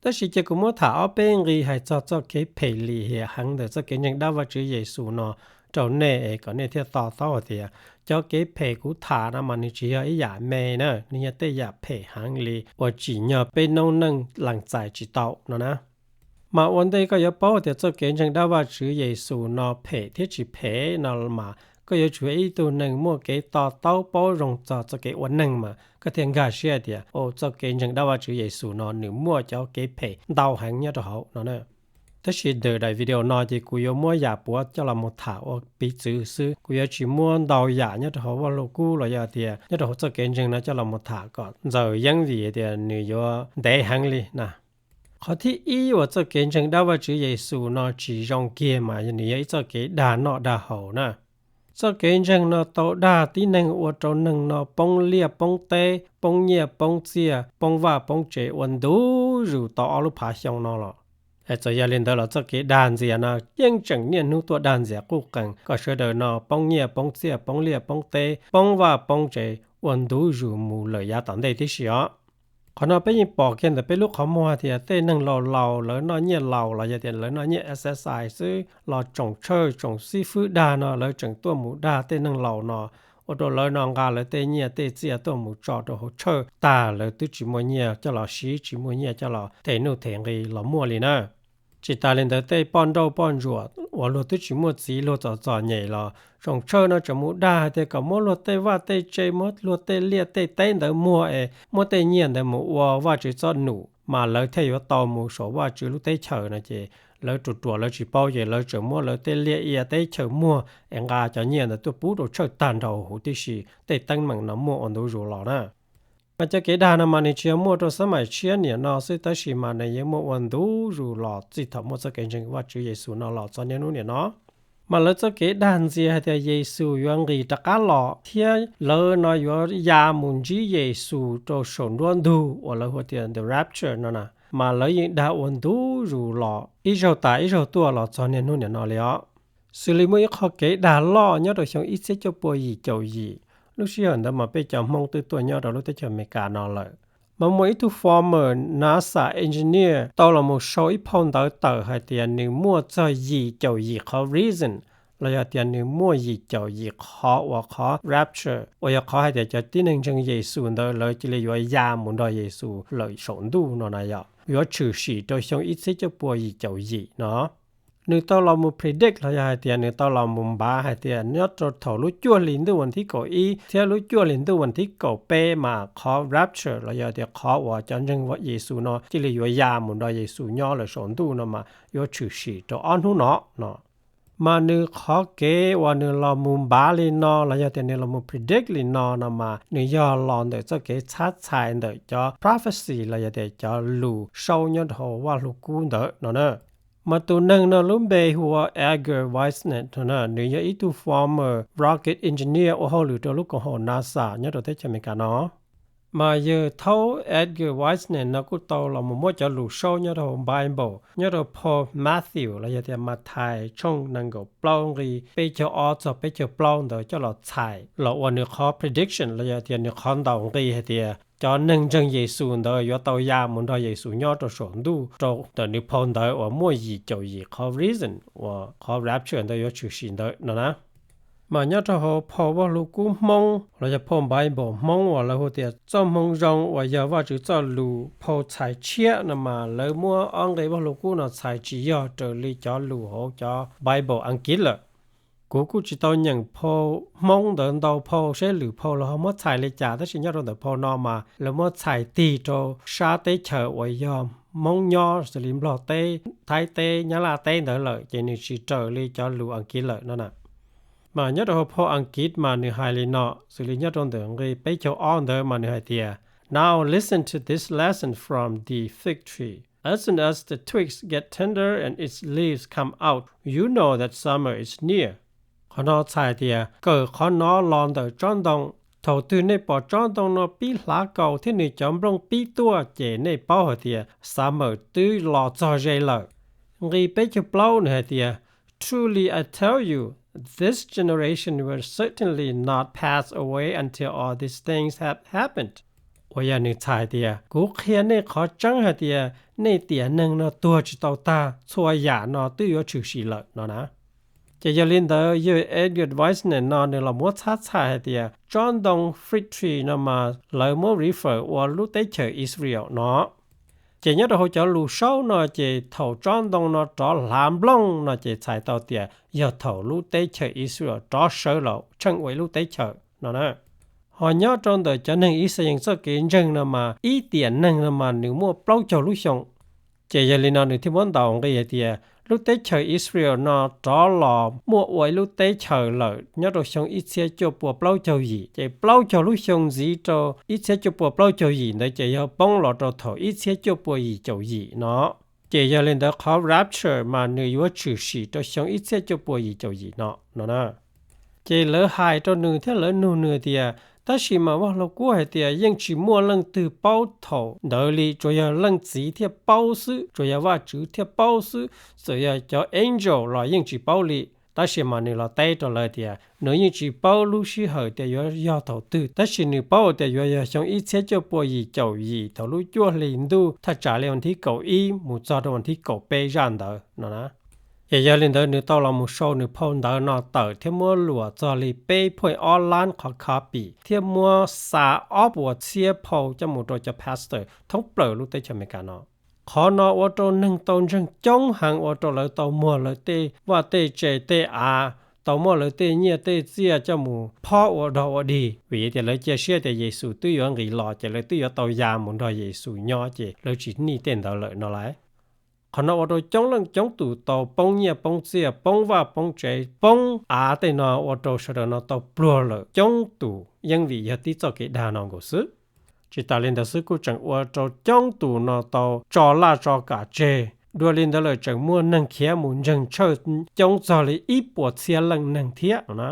Tab sis cia kuv muab tham ob peb nqi hais txog txoj kev phem lim hiam heev ntawm txoj kev ntseeg dab Vajtswv Yexus no rau nej es kom nej thiaj to taub hais tias cov kev phem kuv tham no mas nws tsis yog ib yam me na, nws yog tej yam phem heev li uas tsim nyog peb noob neej lees txais tsis tau no na. Mas ua ntej koj yuav paub tias txoj kev ntseeg dab Vajtswv Yexus no phem thiab tsis phem no mas koj yuav tsum yog ib tug neeg muaj kev to taub paub zoo txog txoj kev ua neeg mas koj thiaj nkag siab hais tias txoj kev ntseeg dab Vajtswv Yexus no nws muaj cov kev phem ntau heev nyob rau hauv no na. Tab sis ntawm daim video no ces kuv yuav muab yam puav coj los mus tham ua piv txwv xwb, kuv yuav tsis muab ntau yam nyob rau hauv Vajluskub los yog tias nyob rau hauv txoj kev ntseeg no coj los mus tham kom ntxaws yeeb vim tias nws yuav ntev heev li na. Qhov thib ib uas txoj kev ntseeg dab Vajtswv Yexus no tsis zoo kiag mas nws yog ib txoj kev dag noj dag haus na. Txoj kev ntseeg no tau dag tib neeg ua rau neeg no poob liaj poob teb, poob nyiaj poob txiaj, poob vaj poob tsev ua ntu zus tau ob lub phav xyoo no los. Txawm yog li ntawd los txoj kev dag ntxias no yeej tseem niaj hnub tuaj dag ntxias quj qees kom sawv daws no poob nyiaj poob txiaj, poob liaj poob teb, poob vaj poob tsev ua ntu zus mus lawm yav tom ntej tib si os. Qhov no peb yeej pom kiag ntawm peb lub qhov muag tias tej neeg laus laus lawv noj nyiaj laus los yog tias lawv noj nyiaj SSI xwb los tsoom tshawj tsoom xib fwb dag no lawv tseem tuaj mus dag tej neeg laus no, ua rau lawv no nqa lawv tej nyiaj tej txiaj tuaj mus tso rau hauv tshawj tag, lawv twb tsis muaj nyiaj coj los siv, tsis muaj nyiaj coj los them nuj them nqi los muaj li na. Tsis tas li ntawd tej poj nrauj poj ntsuam uas luag twb tsis muaj txiv luag txom txom nyem los tsoom tshawj no tseem mus dag hais tias kom muab luag tej vaj tej tse, muab luag tej liaj tej teb ntawd muag es muab tej nyiaj ntawd mus ua Vajtswv txoj num mas lawv thiaj yuav tau mus saum Vajtswv lub teb chaws no ces lawv ruam ruam lawv tsis paub ces lawv tseem muab lawv tej liaj ia teb chaws muag es nqa cov nyiaj ntawd tuaj pub rau tshawj tag nrho huv tib si. Tej teeb meem no muaj ua ntu zus los na. Mas cov kev dag no mas nws tsis yog muaj rau xab maim tshiab niam no xwb tab sis mas nws yeej muaj ua ntu zus los txij thaum muaj txoj kev ntseeg Vajtswv Yexus no los txog niaj hnub niam no. Mas lawv txoj kev dag ntxias hais tias Yexus yuav nqis rov qab los thiab lawv no yuav ya mus ntsib Yexus rau saum nruab ntug uas lawv hu tias the rapture no na, mas lawv yeej dag ua ntu zus los ib zaug tas ib zaug tuaj los txog niaj hnub niam no li os. Xws li muaj ib qho kev dag loj nyob rau xyoo ib txhiab cuaj pua yim caum yim, lub sij hawm ntawd mas peb cov Hmoob twb tuaj nyob rau lub teb chaws Amelikas no lawm. Mas muaj ib tug former NASA engineer tau los mus sau ib phau ntawv tawm hais tias nws muaj txog yim caum yim qhov reason, los yog tias nws muaj yim caum yim qhov uas qhov rapture uas yog qhov hais tias cov tib neeg ntseeg Yexus ntawd lawv cia li yuav ya mus nrog Yexus lawm saum ntuj no na yom, yuav tshwm sim rau xyoo ib txhiab cuaj pua yim caum yim no. Nws tau los mus predict los yog hais tias nws tau los mus npav hais tias nyob rau thaum lub cuaj hlis ntuj vas thib kaum ib thiab lub cuaj hlis ntuj vas thib kaum peb mas qhov rapture los yog tias qhov uas cov ntseeg Yexus no cia li yuav ya mus nrog Yexus nyob lawm saum ntuj no mas yuav tshwm sim rau ob hnub no no. Mas nws qhov kev uas nws los mus npav li no los yog tias nws los mus predict li no no mas nws yog los ntawm txoj kev txhab txhais ntawm cov prophecy los yog tias cov lus saub nyob rau hauv Vajluskub ntawd no na. Mas tus neeg no lub npe hu ua Edgar Whisenant no na, nws yog ib tug former rocket engineer ua hauj lwm rau lub koom haum NASA nyob rau teb chaws Amelikas no. Mas yawg thaub Edgar Whisenant no kuj tau los mus muab cov lus saub nyob rau hauv Bible nyob rau phau Matthew los yog tias Mathais tshooj nees nkaum plaub nqi peb caug ob txog peb caug plaub ntawd coj los txhais los ua nws qhov prediction los yog tias nws qhov ntaus nqi hais tias cov neeg ntseeg Yexus ntawd yuav tau ya mus nrog Yexus nyob rau saum ntuj rau ntawm nws phau ntawv uas muaj yim caum yim qhov reason uas qhov rapture ntawd yuav tshwm sim ntawd no na. Mas nyob rau hauv phau Vaj Lug Kub Hmoob los yog phau Bible Hmoob uas lawv hu tias Txoj Hmoo Zoo uas yog Vajtswv txoj lus phau txhais tshiab no mas lawv muab ob nqe Vaj Lug Kub no txhais tsis yog raws li cov lus hauv cov Bible Askiv lawm. Kuv kuj tsis tau nyeem phau Hmoob ntawd ntau phau seb lwm phau los ho muab txhais li cas, tab sis nyob rau ntawm phau no mas lawv muab txhais tig rau sab teb chaws uas yog Hmoob nyob xws li Nplog teb, Thaib teb, Nyab Laj teb ntawd lawm, ces nws tsis raws li cov lus Askiv lawm no na. Mas nyob rau hauv phau Askiv mas nws hais li no, xws li nyob rau ntawm nqe peb caug ob ntawd mas nws hais tias, Now listen to this lesson from the fig tree. As soon as the twigs get tender and its leaves come out, you know that summer is near. Qhov no txhais tias, kawm qhov no los ntawm tsob ntoo. Thaum twg nej pom tsob ntoo no pib hlav kaus thiab nws cov nplooj pib tuaj, ces nej paub hais tias summer twb los txog ze lawm. Nqe peb caug plaub nws hais tias, Truly I tell you, this generation will certainly not pass away until all these things have happened. Uas yog nws txhais tias, kuv qhia nej qhov tseeb hais tias nej tiam neeg no tuag tsis tau tag, txhua yam no twb yuav tshwm sim lawm no na. Ces yog li ntawd yawg Edgar Wiesner no nws los muab txhab txhais hais tias tsob ntoo fig tree no mas lawv muab refer ua lub teb chaws Israel no. Ces nyob rau hauv cov lus saub no ces thaum tsob ntoo no rov hlav nplooj no ces txhais tau tias yog thaum lub teb chaws Israel rov sawv los tsheej ua ib lub teb chaws no na. Ho nyob rau ntawm cov neeg Yixalayees txoj kev ntseeg no mas ib tiam neeg no mas nws muaj plaub caug lub xyoo. Ces yog li no nws thiaj muab ntaus nqi hais tias lub teb chaws Israel no rov los muaj ua ib lub teb chaws lawm nyob rau xyoo ib txhiab cuaj pua plaub caug yim, ces plaub caug lub xyoo ntxiv rau ib txhiab cuaj pua plaub caug yim ntawd ces yog poob los rau thaum ib txhiab cuaj pua yim caum yim no. Ces yog li ntawd qhov rapture mas nws yuav tshwm sim rau xyoo ib txhiab cuaj pua yim caum yim no no na. Ces lawv hais rau nws thiab lawv nug nws tias, tab sis mas Vaj Lug Kub hais tias yeej tsis muaj leej twg paub thaum ntawd li, tsuas yog Leej Txiv thiaj paub xwb, tsuas yog Vajtswv thiaj paub xwb, txawm yog cov angel los yeej tsis paub li. Tab sis mas nws los teb rau lawv tias nws yeej tsis paub lub sij hawm tias yuav yog thaum twg, tab sis nws paub tias yuav yog xyoo ib txhiab cuaj pua yim caum yim thaum lub cuaj hlis ntuj thaj tsam li vas thib kaum ib mus txog rau vas thib kaum peb zaj ntawd no na. Ces yog li ntawd nws tau los mus sau nws phau ntawv no tawm thiab muab luam txog li peb phuaj ob lab qhov copy thiab muab xa ob puas txhiab phau coj mus rau cov pastor thoob plaws lub teb chaws Amelikas no. Qhov no ua rau neeg tau ntseeg coob heev ua rau lawv tau muag lawv tej vaj tej tse tej av, tau muab lawv tej nyiaj tej txiaj coj mus phob ua dog ua dig vim tias lawv cia siab tias Yexus twb yuav nqis los ces lawv twb yuav tau ya mus nrog Yexus nyob ces lawv tsis nij tej ntawd lawm no lauj. Qhov no ua rau coob leej coob tus tau poob nyiaj poob txiaj, poob vaj poob tsev, poob av tej no ua rau sawv daws no tau pluag lawm coob tus yeej vim yog tib txoj kev dag no nkaus xwb. Tsis tas li ntawd xwb kuj tseem ua rau coob tus no tau tso laj tso kam tseg. Dua li ntawd lawm tseem muaj neeg khiav mus ntseeg tshawj coob txog li ib puas txhiab leej neeg thiab no na.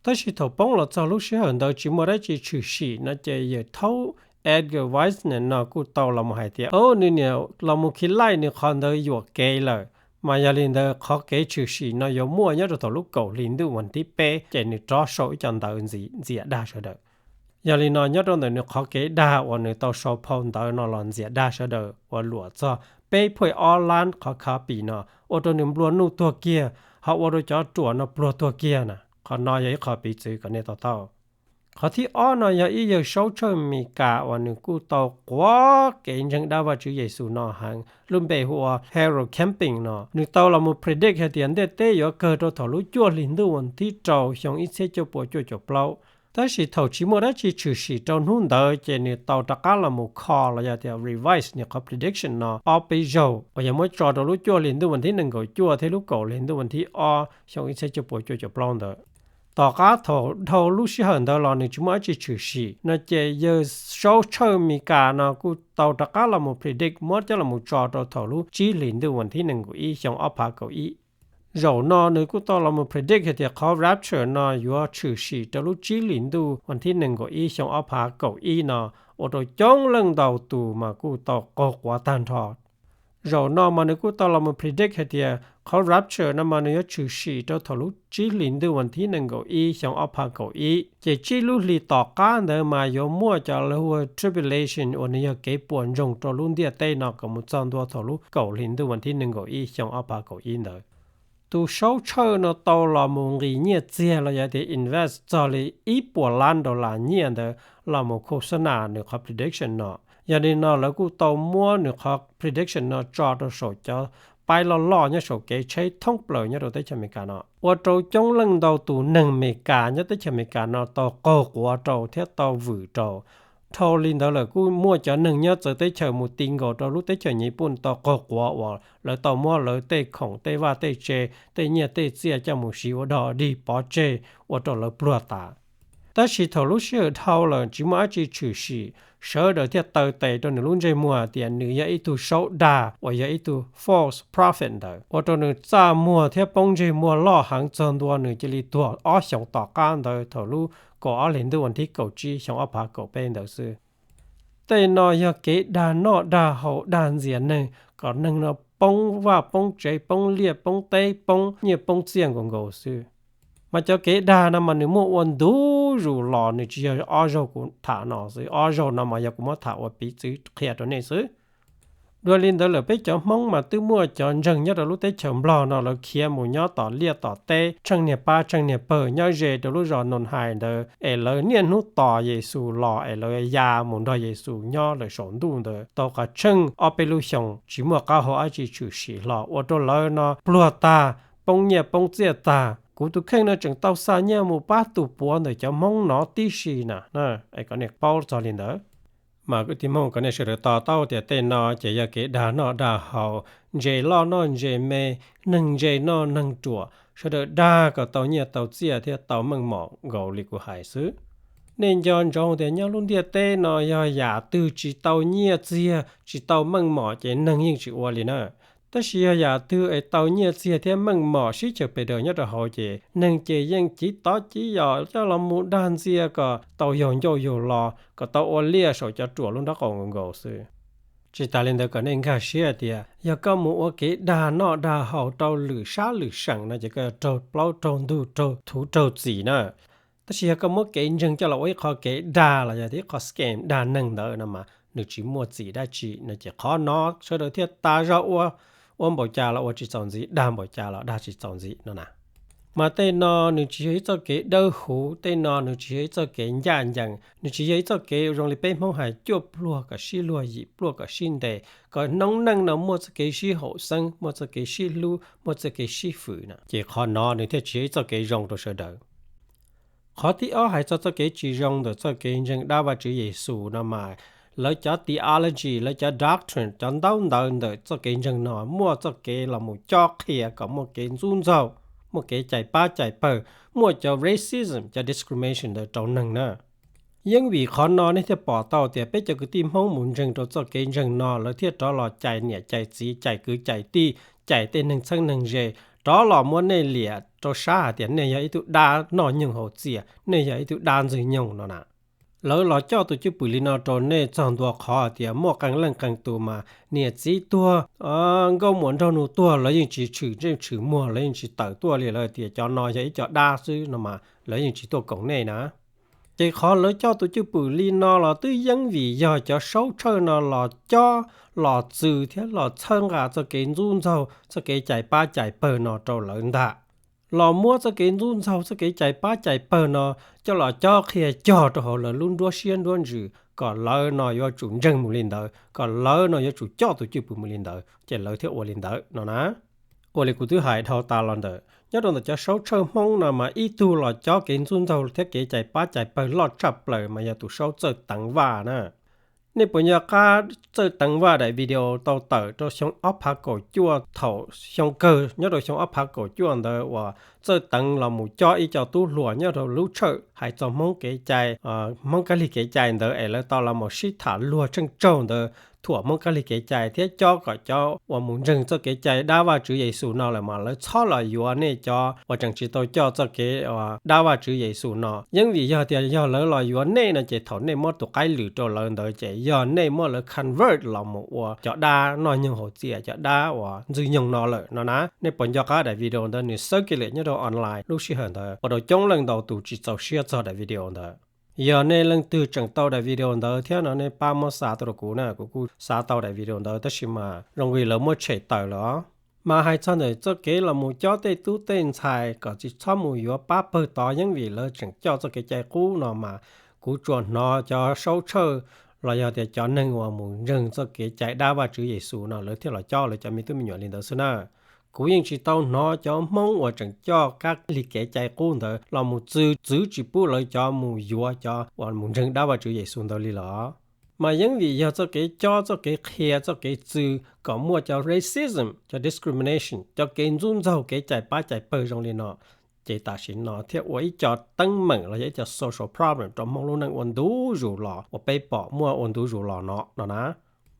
Tab sis thaum poob los txog lub sij hawm ntawd tsis muaj dab tsi tshwm sim no ces yawg thaub Edgar Wiesner no kuj tau los mus hais tias, o, nws niam los mus khi laij nws qhov ntawd yuam kev lawm. Mas yog li ntawd qhov kev tshwm sim no yuav muaj nyob rau thaum lub kaum hli ntuj vas thib peb ces nws rov sau ib co ntawv ntxias dag sawv daws. Yog li no nyob rau ntawm nws qhov kev dag uas nws tau sau phau ntawv no los ntxias dag sawv daws uas luam txog peb phuaj ob lab qhov copy no ua rau nws nplua nuj tuag kiag, ho ua rau cov ruam no pluag tuag kiag na. Qhov no yog ib qho piv txwv kom nej to taub. Qhov thib ob no yog ib yawg saub tshawj Amelikas uas nws kuj tau quav kev ntseeg dab Vajtswv Yexus no heev, lub npe hu ua Harold Camping no. Nws tau los mus predict hais tias ntiaj teb yuav kawg rau thaum lub cuaj hlis ntuj vas thib rau xyoo ib txhiab cuaj pua cuaj caum plaub. Tab sis thaum tsis muaj dab tsi tshwm sim rau hnub ntawd ces nws tau rov qab los mus kho los yog tias revise nws qhov prediction no ob peb zaug uas yog muab tso rau lub cuaj hlis ntuj vas thib nees nkaum cuaj thiab lub kaum hlis ntuj vas thib ob xyoo ib txhiab cuaj pua cuaj caum plaub ntawd. Tom qab thaum dhau lub sij hawm ntawd los nws tsis muaj dab tsi tshwm sim no ces yawg saub tshawj Amelikas no kuj tau rov qab los mus predict muab coj los mus tso rau thaum lub tsib hlis ntuj vas thib nees nkaum ib xyoo ob phav kaum ib. Zaum no nws kuj tau los mus predict hais tias qhov rapture no yuav tshwm sim rau lub tsib hlis ntuj vas thib nees nkaum ib xyoo ob phav kaum ib no, ua rau coob leej ntau tus mas kuj tau qaug quav tag nrho. Zaum no mas nws kuj tau los mus predict hais tias Qhov rapture no mas nws yuav tshwm sim rau thaum lub tsib hlis ntuj vas thib nees nkaum ib xyoo ob phav kaum ib, ces tsib lub hlis tom qab ntawd mas yuav muaj cov lawv hu ua tribulation uas nws yog kev puas ntsoog rau lub ntiaj teb no kom mus txog ntua thaum lub kaum hlis ntuj vas thib nees nkaum ib xyoo ob phav kaum ib ntawd. Tus saub tshawj no tau los mus nqis nyiaj txiag los yog tias invest txog li ib puas lab dollar nyiaj ntawd los mus khos nas nws qhov prediction no. Yog li no lawv kuj tau muab nws qhov prediction no tso rau saum cov paib loj loj nyob saum kev tsheb thoob plaws nyob rau teb chaws Amelikas no, ua rau coob leej ntau tus neeg Amelikas nyob teb chaws Amelikas no tau qaug quav rau thiab tau vwm rau. Dhau li ntawd lawm kuj muaj cov neeg nyob txawv teb chaws mus ti nkaus rau lub teb chaws Nyij Pooj tau qaug quav uas lawv tau muab lawv tej khoom tej vaj tej tse, tej nyiaj tej txiaj coj mus siv ua dog dig pov tseg, ua rau lawv pluag tas. Tab sis thaum lub sij hawm dhau lawm tsis muaj dab tsi tshwm sim, sawv daws thiaj taw tes rau nws lub ntsej muag tias nws yog ib tug saub dag uas yog ib tug false prophet ntawd, ua rau nws txaj muag thiab poob ntsej muag loj heev txog ntua nws cia li tuag ob xyoos tom qab ntawd thaum lub kaum ob hlis ntuj vas thib kaum tsib xyoo ob phav kaum peb ntawd xwb. Tej no yog kev dag noj dag haus dag ntxias neeg kom neeg no poob vaj poob tsev poob liaj poob teb poob nyiaj poob txiaj nkaus nkaus xwb. Mas cov kev dag no mas nws muaj ua ntu zus los, nws tsis yog ob zaug kuv tham no xwb, ob zaug no mas yog kuv muab tham ua piv txwv qhia rau nej xwb. Dua li ntawd lawm peb cov Hmoob mas twb muaj cov ntseeg nyob rau lub teb chaws Nplog no lawv khiav mus nyob tom liaj tom teb tsheej niag pab tsheej niag pawg nyob ze rau lub zos Noos Hais ntawd es lawv niaj hnub tos Yexus los es lawv ya mus nrog Yexus nyob lawm saum ntuj ntawd tau qas tsheej ob peb lub xyoos tsis muaj qab hau dab tsi tshwm sim hlo ua rau lawv no pluag tag, poob nyiaj poob txiaj tag. Kuv tus kheej no tseem tau xa nyiaj mus pab tus puav ntawm cov Hmoob no tib si na, es kom nej paub txog li ntawd. Mas kwv tij Hmoob, kom nej sawv daws to taub tias tej no ces yog kev dag noj dag haus, ntses loj noj ntses me, neeg ntse noj neeg ruam, sawv daws dag kom tau nyiaj tau txiaj thiab tau meej mom nkaus li kuv hais xwb. Nej nco ntsoov tias nyob lub ntiaj teb no yog yam twg tsis tau nyiaj txiag tsis tau meej mom ces neeg yeej tsis ua li na. Tab sis yog yam twg es tau nyiaj txiag thiab meej mom sib chaws pes daws nyob rau hauv ces neeg ces yeej civ tov civ yos coj los mus dag ntxias kom tau yaug ncauj yaug lo, kom tau ua liaj saum cov ruam lub nraub qaum nkaus nkaus xwb. Tsis tas li ntawd kom nej nkag siab tias yog koj mus ua kev dag noj dag haus rau lwm sab lwm seem no ces koj yuav raug plaub raug ntug raug thuv raug txim na. Tab sis yog koj muab kev ntseeg coj los ua ib qho kev dag los yog tias ib qho scam dag neeg ntawd no mas nws tsis muaj txim dab tsi no ces qhov no sawv daws thiaj tas zog ua, ua npaum cas los ua tsis txaus ntxiv, dag npaum cas los dag tsis txaus ntxiv no na. Mas tej no nws tsis yog ib txoj kev dawb huv, tej no nws tsis yog ib txoj kev ncaj ncees, nws tsis yog ib txoj kev zoo li peb Hmoob hais cuaj pluag kom sib luag, yim pluag kom sib ntes, kom noob neej no muaj txoj kev sib haum xeeb, muaj txoj kev sib hlub, muaj txoj kev sib fwm na. Ces qhov no nws thiaj tsis yog ib txoj kev zoo rau sawv daws. Qhov thib ob hais txog txoj kev tsis zoo ntawm txoj kev ntseeg dab Vajtswv Yexus no mas lawv cov theology, lawv cov doctrine, cov ntaub ntawv ntawm txoj kev ntseeg no muaj txoj kev los mus cob qhia kom muaj kev ntxub ntxaug, muaj kev cais pab cais pawg, muaj cov racism, cov discrimination ntawd rau neeg na. Yeej vim qhov no nej thiaj pom tau tias peb cov kwv tij Hmoob mus ntseeg rau txoj kev ntseeg no lawv thiaj rov los cais niam cais txiv, cais kwv cais tij, cais tej neeg txheeb neeg ze, rov los muab nej liam rau sab hais tias nej yog ib tug dab noj nyoog haus txias, nej yog ib tug dab ntxwg nyoog no na. Lawv los coj tus cwj pwm li no rau nej txog ntua qhov tias muaj qee leej qee tus mas niam txiv tuag, nkauj muam nraug nus tuag lawv yeej tsis tshwm ntsej tshwm muag, lawv yeej tsis tawm tuaj li, lawv tias cov no yog ib co dab xwb no mas lawv yeej tsis tuaj koom nej na. Ces qhov lawv coj tus cwj pwm li no los twb yeej vim yog cov saub tshawj no los cob, los txwv thiab los txhawb nqa txoj kev ntxub ntxaug, txoj kev cais pab cais pawg no rau lawv ntag. Los muab txoj kev ntxub ntxaug, txoj kev cais pab cais pawg no coj los cob qhia cog rau hauv lawv lub nruab siab nruab ntsws kom lawv no yuav tsum ntseeg mus li ntawd, kom lawv no yuav tsum coj tus cwj pwm mus li ntawd, ces lawv thiaj ua li ntawd no na. Ua li kuv twb hais dhau tas los ntawm, nyob rau ntawm cov saub tshawj Hmoob no mas ib tug los cob kev ntxub ntxaug thiab kev cais pab cais pawg loj tshaj plaws mas yog tus saub Txawj Teev Vaj na. Nej puas nco qab Txawj Teev Vaj daim video tau tawm rau xyoo ob phav kaum cuaj thaum xyoo kawg nyob rau xyoo ob phav kaum cuaj ntawd uas Txawj Teev los mus cob ib co tub hluas nyob rau lub tshawj hais txog Hmoob kev cai, Hmoob kab lig kev cai ntawd es lawv tau los mus sib tham luag tsheej tsaug ntawd, thuam Hmoob kab lig kev cai thiab cob kom cov uas mus ntseeg txoj kev cai dab Vajtswv Yexus no lawm mas lawv txhob los yuav nej cov uas tseem tsis tau coj txoj kev dab Vajtswv Yexus no. Yeeb vim yog tias yog lawv los yuav nej no ces thaum nej muab tus qaib lwm rau lawv ntawd ces yog nej muab lawv convert los mus ua cov dab noj nyoog haus txias, cov dab uas ntxwg nyoog no lawm no na. Nej puas nco qab daim video ntawd nws circulate nyob rau online lub sij hawm ntawd ua rau coob leej ntau tus tsis txaus siab txog daim video ntawd. Yog nej leej twg tseem tau daim video ntawd thiab no nej pab muab xa tuaj rau kuv na, kuv kuj xa tau daim video ntawd tab sis mas zoo li lawv muab tshem tawm lawm os. Mas hais txog ntawm txoj kev los mus cob tej tub tej ntxhais kom tsis txhob mus yuav pab pawg tod yeeb vim lawv tseem coj txoj kev cai qub no mas kuv tsuas hnov cov saub tshawj los yog tias cov neeg uas mus ntseeg txoj kev cai dab Vajtswv Yexus no lawv thiaj los cob lawv cov me tub me nyuam li ntawd xwb na. Kuv yeej tsis tau hnov cov Hmoob uas tseem coj kab lig kev cai qub ntawd los mus txwv txwv tsis pub lawv cov mus yuav cov uas mus ntseeg dab Vajtswv Yexus ntawd li los. Mas yeeb vim yog txoj kev cob, txoj kev qhia, txoj kev txwv kom muaj cov racism, cov discrimination, cov kev ntxub ntxaug kev cais pab cais pawg zoo li no, ces tam sim no thiaj ua ib co teeb meem los yog ib co social problem rau Hmoob lub neej ua ntu zus los uas peb pom muaj ua ntu zus los no no na.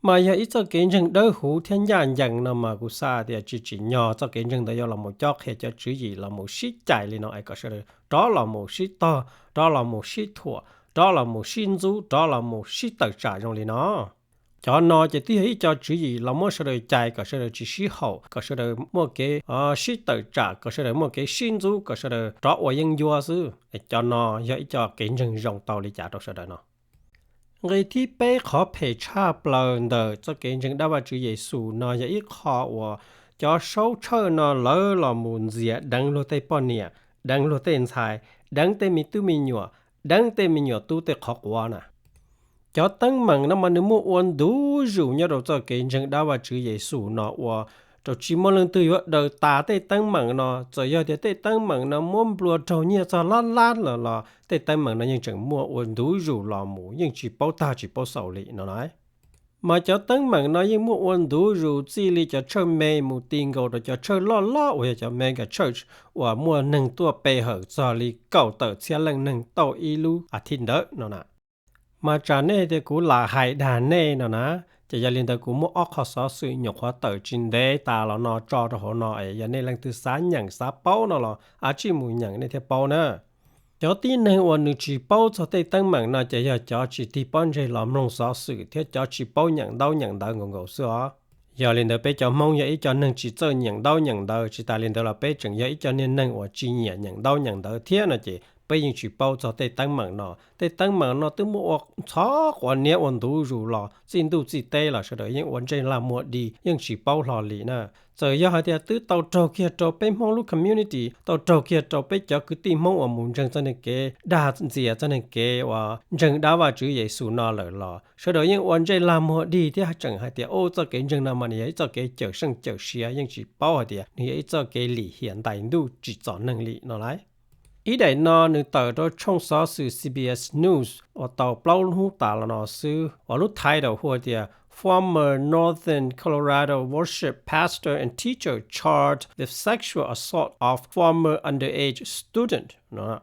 Mas yog ib txoj kev ntseeg dawb huv thiab ncaj ncees no mas kuv xav tias tsis tsim nyog txoj kev ntseeg ntawd yuav los mus cob qhia cov tswv yim los mus sib cais li no es kom sawv daws rov los mus sib tog, rov los mus sib thuam, rov los mus sib ntxub, rov los mus sib tawm tsam zoo li no. Cov no ces twb yog ib co tswv yim los muab sawv daws cais kom sawv daws tsis sib haum, kom sawv daws muaj kev sib tawm tsam, kom sawv daws muaj kev sib ntxub, kom sawv daws rov ua yeeb ncuab xwb. Cov no yog ib co kev ntseeg zoo tau li cas rau sawv daws no? Nqe thib peb, qhov phem tshaj plaws ntawm txoj kev ntseeg dab Vajtswv Yexus no yog ib qho uas cov saub tshawj no lawv los mus ntxias deev luag tej poj niam, deev luag tej ntxhais, deev tej me tub me nyuam, deev tej me nyuam tub tej qhov quav na. Cov teeb meem no mas nws muaj ua ntu zus nyob rau txoj kev ntseeg dab Vajtswv Yexus no ua rau tsis muaj leej twg yuav daws tas tej teeb meem no. Txawm yog tias tej teeb meem no muab nplua raug nyiaj txog lab lab los los tej teeb meem no yeej tseem muaj ua ntu zus los mus, yeej tsis paub tag tsis paub xaus li no na. Mas cov teeb meem no yeej muaj ua ntu zus txij li cov tshawj me mus ti nkaus rau cov tshawj loj loj uas yog cov mega church uas muaj neeg tuaj pe hawm txog li kaum tawm txhiab leej neeg tauj ib lub as thiv ntawd no na. Mas tsam nej tias kuv lam hais dag nej no na, ces yog li ntawd kuv muab ob qho xov xwm nyuam qhuav tawm tsis ntev tas los no tso rau hauv no es yog nej leej twg xav nyeem xav paub no los av tsij mus nyeem nej thiaj paub na. Cov tib neeg uas nws tsis paub txog tej teeb meem no ces yog cov tsis tig pob ntseg los mloog xov xwm thiab cov tsis paub nyeem ntaub nyeem ntawv nkaus nkaus xwb os. Yog li ntawd peb cov Hmoob yog ib co neeg tsis txawj nyeem ntaub nyeem ntawv, tsis tas li ntawd los peb tseem yog ib co niag neeg uas tsis nyiam nyeem ntaub nyeem ntawv thiab no ces peb yeej tsis paub txog tej teeb meem no. Tej teeb meem no twb muaj ua ntxhov quav niab ua ntu zus los txij ntuj txij teb los sawv daws yeej ua ntsej lag muag dig yeej tsis paub hlo li na. Txawm yog hais tias twb tau raug kiag rau peb Hmoob lub community, tau raug kiag rau peb cov kwv tij Hmoob uas mus ntseeg txoj niag kev dag ntxias txoj niag kev uas ntseeg dab Vajtswv Yexus no lawm los sawv daws yeej ua ntsej lag muag dig thiab tseem hais tias ub txoj kev ntseeg no mas nws yog ib txoj kev cawm seej cawm sia, yeej tsis paub hais tias nws yog ib txoj kev lim hiam ntais ntuj tsim txom neeg li no lauj. Ib daim no nws tawm rau tshooj xov xwm C B S News uas tau plaub hnub tas los no xwb uas lub title hu tias Former Northern Colorado Worship Pastor and Teacher Charged with Sexual Assault of Former Underage Student no.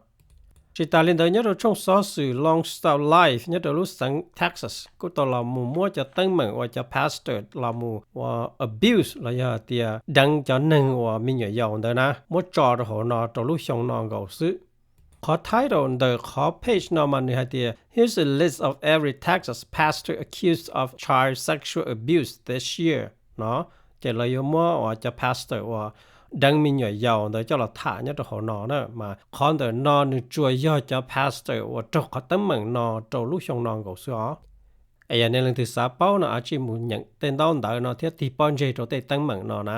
Tsis tas li ntawd nyob rau tshooj xov xwm Lone Star Live nyob rau lub xeev Texas kuj tau los mus muab cov teeb meem uas cov pastor los mus ua abuse los yog tias deev cov neeg uas me nyuam yaus ntawd na muab tso rau hauv no rau lub xyoo no nkaus xwb. Qhov title ntawm qhov page no mas nws hais tias Here's a list of every Texas pastor accused of child sexual abuse this year no. Ces lawv yuav muab uas cov pastor uas deev me nyuam yaus ntawd coj los tham nyob rau hauv no na, mas qhov ntawm no nws tsuas yog cov pastor uas raug qhov teeb meem no rau lub xyoo no nkaus xwb os. Es yog nej leej twg xav paub no av tsij mus nyeem tej ntaub ntawv no thiab tig pob ntseg rau tej teeb meem no na.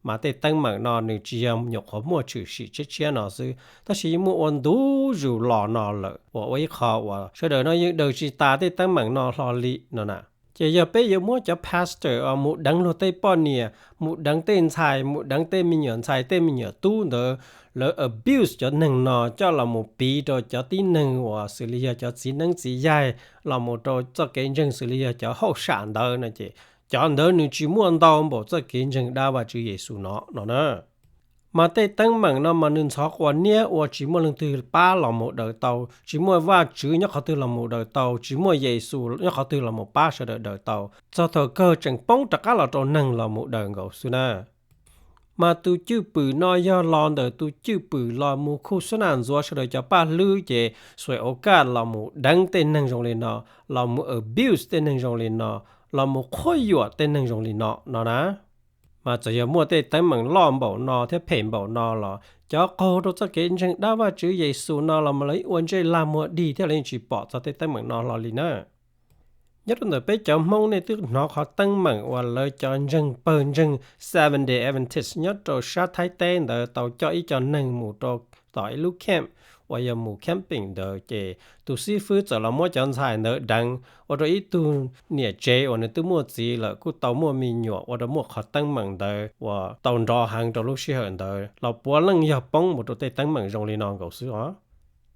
Mas tej teeb meem no nws tsis yog nyuam qhuav muaj tshwm sim tshiab tshiab no xwb, tab sis yeej muaj ua ntu zus los no lawm uas ua ib qho uas sawv daws no yeej daws tsis tas tej teeb meem no hlo li no na. Ces yog peb yuav muab cov pastor uas mus deev luag tej poj niam, mus deev tej ntxhais, mus deev tej me nyuam ntxhais tej me nyuam tub ntawd, lawv abuse cov neeg no coj los mus piv rau cov tib neeg uas xws li yog cov txiv neeb txiv yaig, los mus rau txoj kev ntseeg xws li yog cov hauj sam ntawd no ces cov ntawd nws tsis muaj ntau npaum txoj kev ntseeg dab Vajtswv Yexus no no na. Mas tej teeb meem no mas nws ntxhov quas niab ua tsis muaj leej twg pab los mus daws tau, tsis muaj Vajtswv nyob qhov twg los mus daws tau, tsis muaj Yexus nyob qhov twg los mus pab sawv daws daws tau, txog thaum kawg tseem poob rov qab los rau neeg los mus daws nkaus xwb na. Mas tus cwj pwm no yog los ntawm tus cwj pwm los mus khuj xab nas ntxuav sawv daws cov paj hlwb ces xuas ua kaj los mus deev tej neeg zoo li no, los mus abuse tej neeg zoo li no, los mus qhuab yuam tej neeg zoo li no no na. Mas txawm yog muaj tej teeb meem loj npaum no thiab phem npaum no los cov qaug rau txoj kev ntseeg dab Vajtswv Yexus no los mas lawv ua ntsej lag muag dig thiab lawv yeej tsis pom txog tej teeb meem no hlo li na. Nyob rau ntawm peb cov Hmoob nej twb hnov qhov teeb meem uas lawv cov ntseeg pawg ntseeg Seventh Day Adventist nyob rau sab Thaib teb ntawd tau coj ib co neeg mus rau tom ib lub camp uas yog mus camping ntawd ces tus xib fwb txawm los muab cov ntxhais ntawd deev ua rau ib tug niam tsev uas nws twb muaj txiv lawm kuj tau muaj me nyuam ua rau muaj qhov teeb meem ntawd uas tau nrov heev rau lub sij hawm ntawd los puav leej yog poob mus rau tej teeb meem zoo li no nkaus xwb os.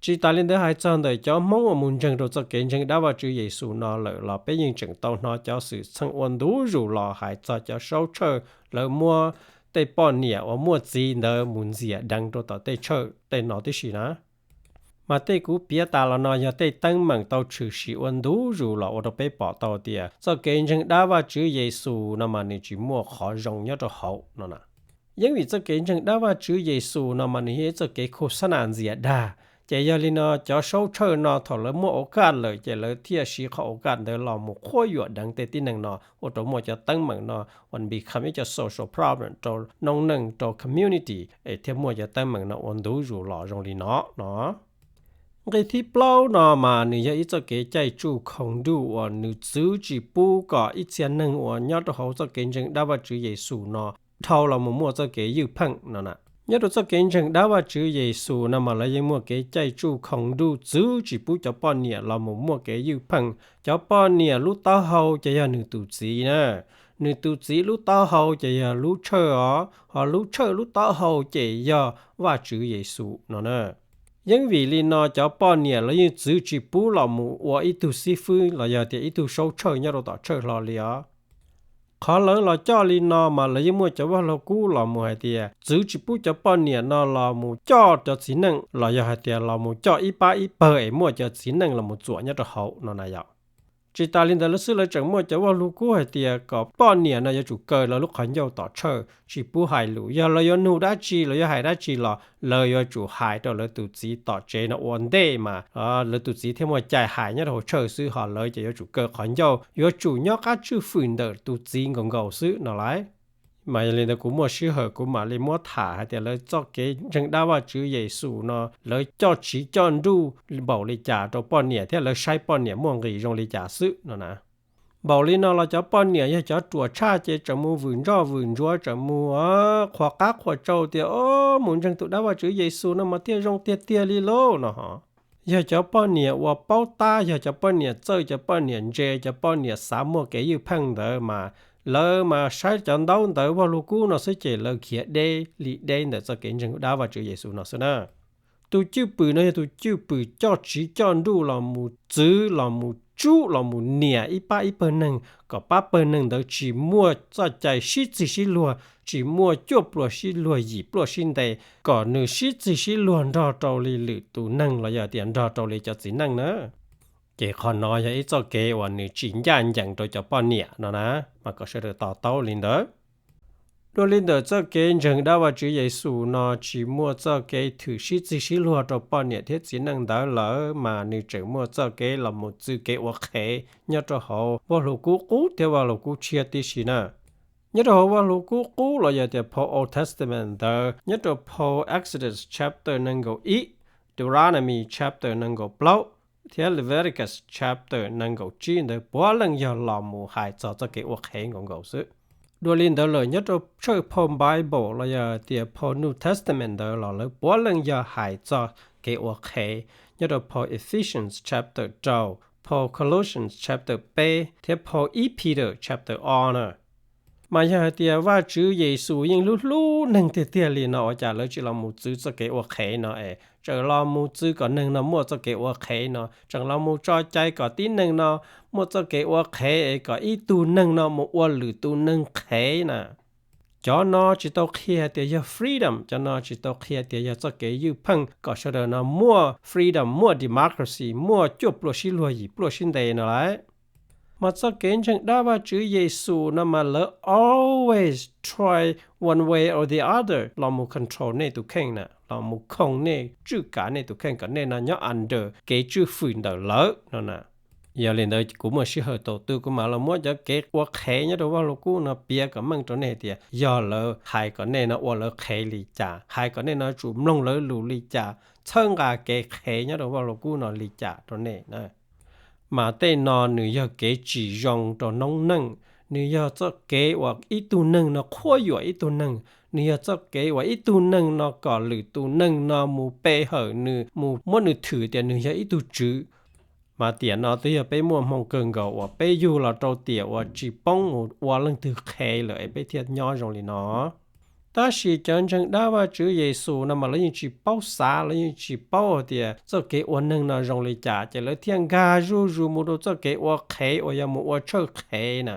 Tsis tas li ntawd hais txog ntawm cov Hmoob uas mus ntseeg rau txoj kev ntseeg dab Vajtswv Yexus no lawm los peb yeej tseem tau hnov cov xwm txheej ua ntu zus los hais txog cov saub tshawj lawv muab tej poj niam uas muaj txiv ntawd mus ntxias deev rau tom tej tshawj tej no tib si na. Mas tej kuv piav tas los no yog tej teeb meem tau tshwm sim ua ntu zus los ua rau peb pom tau tias txoj kev ntseeg dab Vajtswv Yexus no mas nws tsis muaj qhov zoo nyob rau hauv no na. Yeej vim txoj kev ntseeg dab Vajtswv Yexus no mas nws yog ib txoj kev khuj xab nas ntxias dag. Ces yog li no cov saub tshawj no thaum lawv muaj ua kaj lawm ces lawv thiaj siv qhov ua kaj ntawd los mus qhuab yuam deev tej tib neeg no ua rau muaj cov teeb meem no uas become ib co social problem rau noob neej rau community es thiaj muaj cov teeb meem no ua ntu zus los zoo li no no. Nqe thib plaub no mas nws yog ib txoj kev caij tsuj khoom nruj uas nws txwv tsis pub kom ib txhia neeg uas nyob rau hauv txoj kev ntseeg dab Vajtswv Yexus no dhau los mus muaj txoj kev ywj pheej no na. Nyob rau txoj kev ntseeg dab Vajtswv Yexus no mas lawv yeej muaj kev caij tsuj khoom nruj txwv tsis pub cov poj niam los mus muaj kev ywj pheej. Cov poj niam lub taub hau ces yog nws tus txiv na, nws tus txiv lub taub hau ces yog lub tshawj os, ho lub tshawj lub taub hau ces yog Vajtswv Yexus no na. Yeej vim li no cov poj niam lawv yeej txwv tsis pub los mus ua ib tug xib fwb los yog tias ib tug saub tshawj nyob rau tom tshawj hlo li os. Qhov lawv los coj li no mas lawv yeej muaj cov vaj lug kub los mus hais tias txwv tsis pub cov poj niam no los mus coj cov txiv neej los yog hais tias los mus coj ib pab ib pawg es muaj cov txiv neej los mus txuam nyob rau hauv no na yom. Tsis tas li ntawd lawv xwb lawv tseem muaj cov vaj lug kub hais tias kom poj niam no yuav tsum kaw lawv lub qhov ncauj tom tshawj tsis pub hais lus, yog lawv yuav nug dab tsi los yuav hais dab tsi los lawv yuav tsum hais rau lawv tus txiv tom tsev no ua ntej mas lawv tus txiv thiaj muaj cai hais nyob rau hauv tshawj xwb, ho lawv ces yuav tsum kaw qhov ncauj, yuav tsum nyob qab tswj fwm ntawm tus txiv nkaus nkaus xwb no lauj. Mas yog li ntawd kuv muaj sij hawm kuv mam li muab tham hais tias lawv txoj kev ntseeg dab Vajtswv Yexus no lawv coj tsiv coj nruj npaum li cas rau poj niam thiab lawv saib poj niam muaj nqis zoo li cas xwb no na. Npaum li no los cov poj niam yog cov ruam tshaj ces tseem mus vwm ntsoj vwm ntsuav, tseem mus qhuas qab qhuas tsau tias, o, mus ntseeg tus dab Vajtswv Yexus no mas thiaj zoo tiag tiag li lauj no ho. Yog cov poj niam uas paub tab, yog cov poj niam txawj, cov poj niam ntse, cov poj niam xav muaj kev ywj pheej ntawd mas lawv mas saib cov ntaub ntawv vaj lug kub no xwb ces lawv khiav deb li deb ntawm txoj kev ntseeg dab Vajtswv Yexus no xwb na. Tus cwj pwm no yog tus cwj pwm coj tsiv coj nruj los mus txwv los mus tsub los mus niam ib pab ib pawg neeg kom pab pawg neeg ntawd tsis muaj txoj cai sib txig sib luag, tsis muaj cuaj pluas sib luag yim pluaj sib nte, kom nws sib txig sib luag nrog rau li lwm tus neeg los yog tias nrog rau li cov txiv neej na. Ces qhov no yog ib txoj kev uas nws tsis ncaj ncees rau cov poj niam no na, mas kom sawv daws to taub li ntawd. Dua li ntawm txoj kev ntseeg dab Vajtswv Yexus no tsis muaj txoj kev thwm sib txig sib luag rau poj niam thiab txiv neej ntawd lawm mas nws tseem muaj txoj kev los mus txwv kev ua qhev nyob rau hauv vaj lug kub qub thiab vaj lug kub tshiab tib si na. Nyob rau hauv vaj lug kub qub los yog tias phau Old Testament ntawd, nyob rau phau Exodus chapter nees nkaum ib, Deuteronomy chapter nees nkaum plaub, thiab Leviticus chapter nees nkaum tsib ntawd puav leej yog los mus hais txog txoj kev ua qhev nkaus nkaus xwb. Dua li ntawd lawm nyob rau tshawj phau Bible los yog tias phau New Testament ntawd los lawv puav leej yog hais txog kev ua qhev. Nyob rau phau Ephesians chapter rau, phau Colossians chapter peb thiab phau ib Peter chapter ob na. Mas yog hais tias Vajtswv Yexus yeej hlub hlub neeg tiag tiag li no ua cas lawv tsis los mus txwv txoj kev ua qhev no es tseem los mus txwv kom neeg no muaj txoj kev ua qhev no, tseem los mus tso cai kom tib neeg no muaj txoj kev ua qhev es kom ib tug neeg no mus ua lwm tus neeg qhev na? Cov no tsis tau qhia tias yog freedom, cov no tsis tau qhia tias yog txoj kev ywj pheej kom sawv daws no muaj freedom, muaj democracy, muaj cuaj pluaj sib luag yim pluaj sib ntev no lawm. Mas txoj kev ntseeg dab Vajtswv Yexus no mas lawv always try one way or the other los mus control nej tus kheej na, los mus khoo nej, tswj kav nej tus kheej kom nej no nyob under kev tswj fwm ntawm lawv no na. Yog li ntawd kuv muaj sij hawm thaum twg kuv mam los muab cov kev ua qhev nyob rau Vaj Lug Kub no piav kom meej rau nej tias yog lawv hais kom nej no ua lawv qhev li cas, hais kom nej no tsum mloog lawv lus li cas, txhawb nqa kev qhev nyob rau Vaj Lug Kub no li cas rau nej na. Mas tej no nws yog kev tsis zoo rau noob neej, nws yog txoj kev uas ib tug neeg no qhuab yuam ib tug neeg, nws yog txoj kev uas ib tug neeg no kom lwm tus neeg no mus pe hawm nws, mus muab nws thwm tias nws yog ib tug tswv. Mas tiam no twb yog peb muaj hmoo kawg nkaus uas peb yug los rau tiam uas tsis poob mus ua leej twg qhev lawm es peb thiaj nyob zoo li no. Tab sis cov ntseeg dab Vajtswv Yexus no mas lawv yeej tsis paub xav, lawv yeej tsis paub hais tias txoj kev ua neeg no zoo li cas, ces lawv thiaj nkag zuj zus mus rau txoj kev ua qhev uas yog mus ua tshawj qhev na.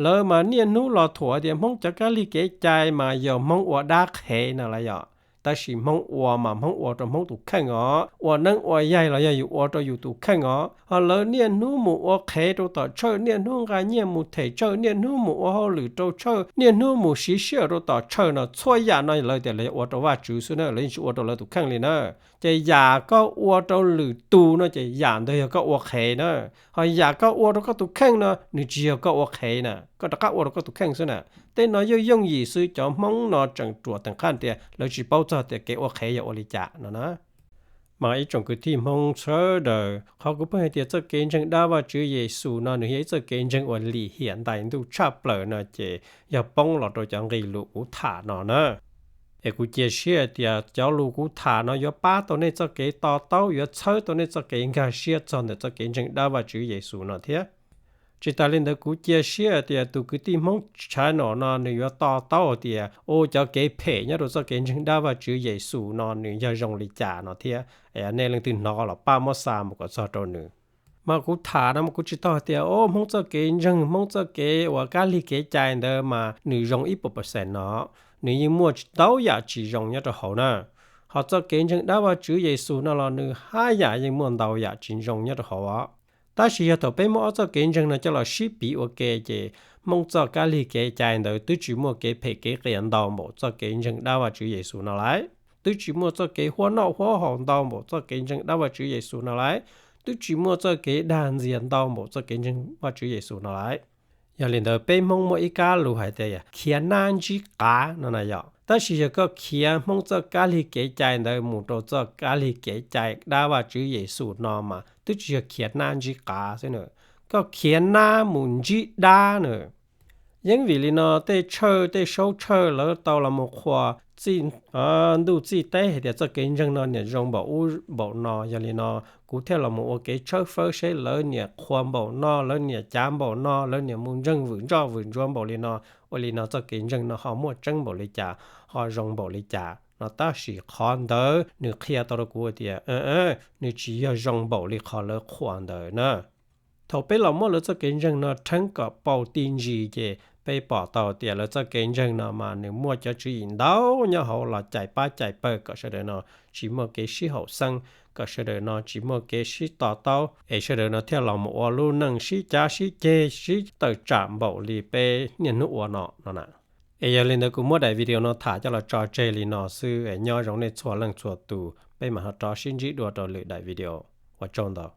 Lawv mas niaj hnub los thuam tias Hmoob cov kab lig kev cai mas yog Hmoob ua dab qhev na los yog. Tab sis Hmoob ua mas Hmoob ua rau Hmoob tus kheej os, ua neeb ua yaig los yog yus ua rau yus tus kheej os. Ho lawv niaj hnub mus ua qhev rau tom tshawj, niaj hnub nqa nyiaj mus them tshawj, niaj hnub mus ua hauj lwm rau tshawj, niaj hnub mus siv sij hawm rau tom tshawj no, txhua yam no lawv tias lawv ua rau Vajtswv xwb na, lawv yeej tsis ua rau lawv tus kheej li na. Ces yam koj ua rau lwm tus no ces yam ntawd yog koj ua qhev na. Ho yam koj ua rau koj tus kheej no nws tsis yog koj ua qhev na, koj rov qab ua rau koj tus kheej xwb na. Tej no yeej yooj yim xwb, cov Hmoob no tseem ruam teem qaj tias lawv tsis paub txog tias kev ua qhev yog ua li cas no na. Mas ib tsoom kwv tij Hmoob sawv daws, qhov kuv pheej hais tias txoj kev ntseeg dab Vajtswv Yexus no nws yog ib txoj kev ntseeg uas lim hiam ntais ntuj tshaj plaws no ces yog poob los rau cov nqe lus kuv tham no na. Es kuv cia siab tias cov lus kuv tham no yuav pab tau nej txoj kev to taub, yuav txhawb tau nej txoj kev nkag siab txog ntawm txoj kev ntseeg dab Vajtswv Yexus no thiab. Tsis tas li ntawd kuv cia siab tias tus kwv tij Hmoob channel no nws yuav to taub tias ua cov kev phem nyob rau txoj kev ntseeg dab Vajtswv Yexus no nws yog zoo li cas no thiab. Nej leej twg hnov los pab muab xa mus kom txog rau nws. Mas kuv tham no mas kuv tsis tau hais tias o Hmoob txoj kev ntseeg, Hmoob txoj kev uas kab lig kev cai ntawd mas nws zoo ib puas percent no, nws yeej muaj ntau yam tsis zoo nyob rau hauv na. Ho txoj kev ntseeg dab Vajtswv Yexus no los nws haj yam yeej muaj ntau yam tsis zoo nyob rau hauv os. Tab sis yog thaum peb muab ob txoj kev ntseeg no coj los sib piv ua ke ces Hmoob txoj kab lig kev cai ntawd twb tsis muaj kev phem kev qias ntau npaum txoj kev ntseeg dab Vajtswv Yexus no lawm. Twb tsis muaj txoj kev huab noj huab haus ntau npaum txoj kev ntseeg dab Vajtswv Yexus no lawm. Twb tsis muaj txoj kev dag ntxias ntau npaum txoj kev ntseeg Vajtswv Yexus no lawm. Yog li ntawd peb Hmoob muaj ib kab lus hais tias khiav nab ntsib qav no na yom. Tab sis yog koj khiav Hmoob txoj kab lig kev cai ntawd mus rau txoj kab lig kev cai dab Vajtswv Yexus no mas twb tsis yog khiav nab ntsib qav xwb na, koj khiav nab mus ntsib dab na. Yeej vim li no tej tshawj tej saub tshawj lawv tau los mus qhuas txij ntuj txij teb hais tias txoj kev ntseeg no niam zoo npaum ub npaum no. Yog li no kuv thiaj los mus ua kev tshawb fawb seb lawv niam qhuas npaum no, lawv niam cav npaum no, lawv niam mus ntseeg vwm ntsoj vwm ntsuav npaum li no, ua li no txoj kev ntseeg no ho muaj tseeb npaum li cas, ho zoo npaum li cas no. Tab sis qhov ntawd nws qhia tau rau kuv tias nws tsis yog zoo npaum li qhov lawv qhuas ntawd na. Thaum peb los muab lawv txoj kev ntseeg no rheeb kom paus ti ntsis ces peb pom tau tias lawv txoj kev ntseeg no mas nws muaj cov tswv yim ntau nyob hauv los cais pab cais pawg kom sawv daws no tsis muaj kev sib haum xeeb, kom sawv daws no tsis muaj kev sib to taub, es sawv daws no thiaj los mus ua lub neej sib cav sib ceg sib tawm tsam npaum li peb niaj hnub ua no no na. Es yog li ntawd kuv muab daim video no tham coj los tso tseg li no xwb es nyob zoo nej txhua leej txhua tus, peb mam ho rov sib ntsib dua rau lwm daim video. Ua tsaug ntau.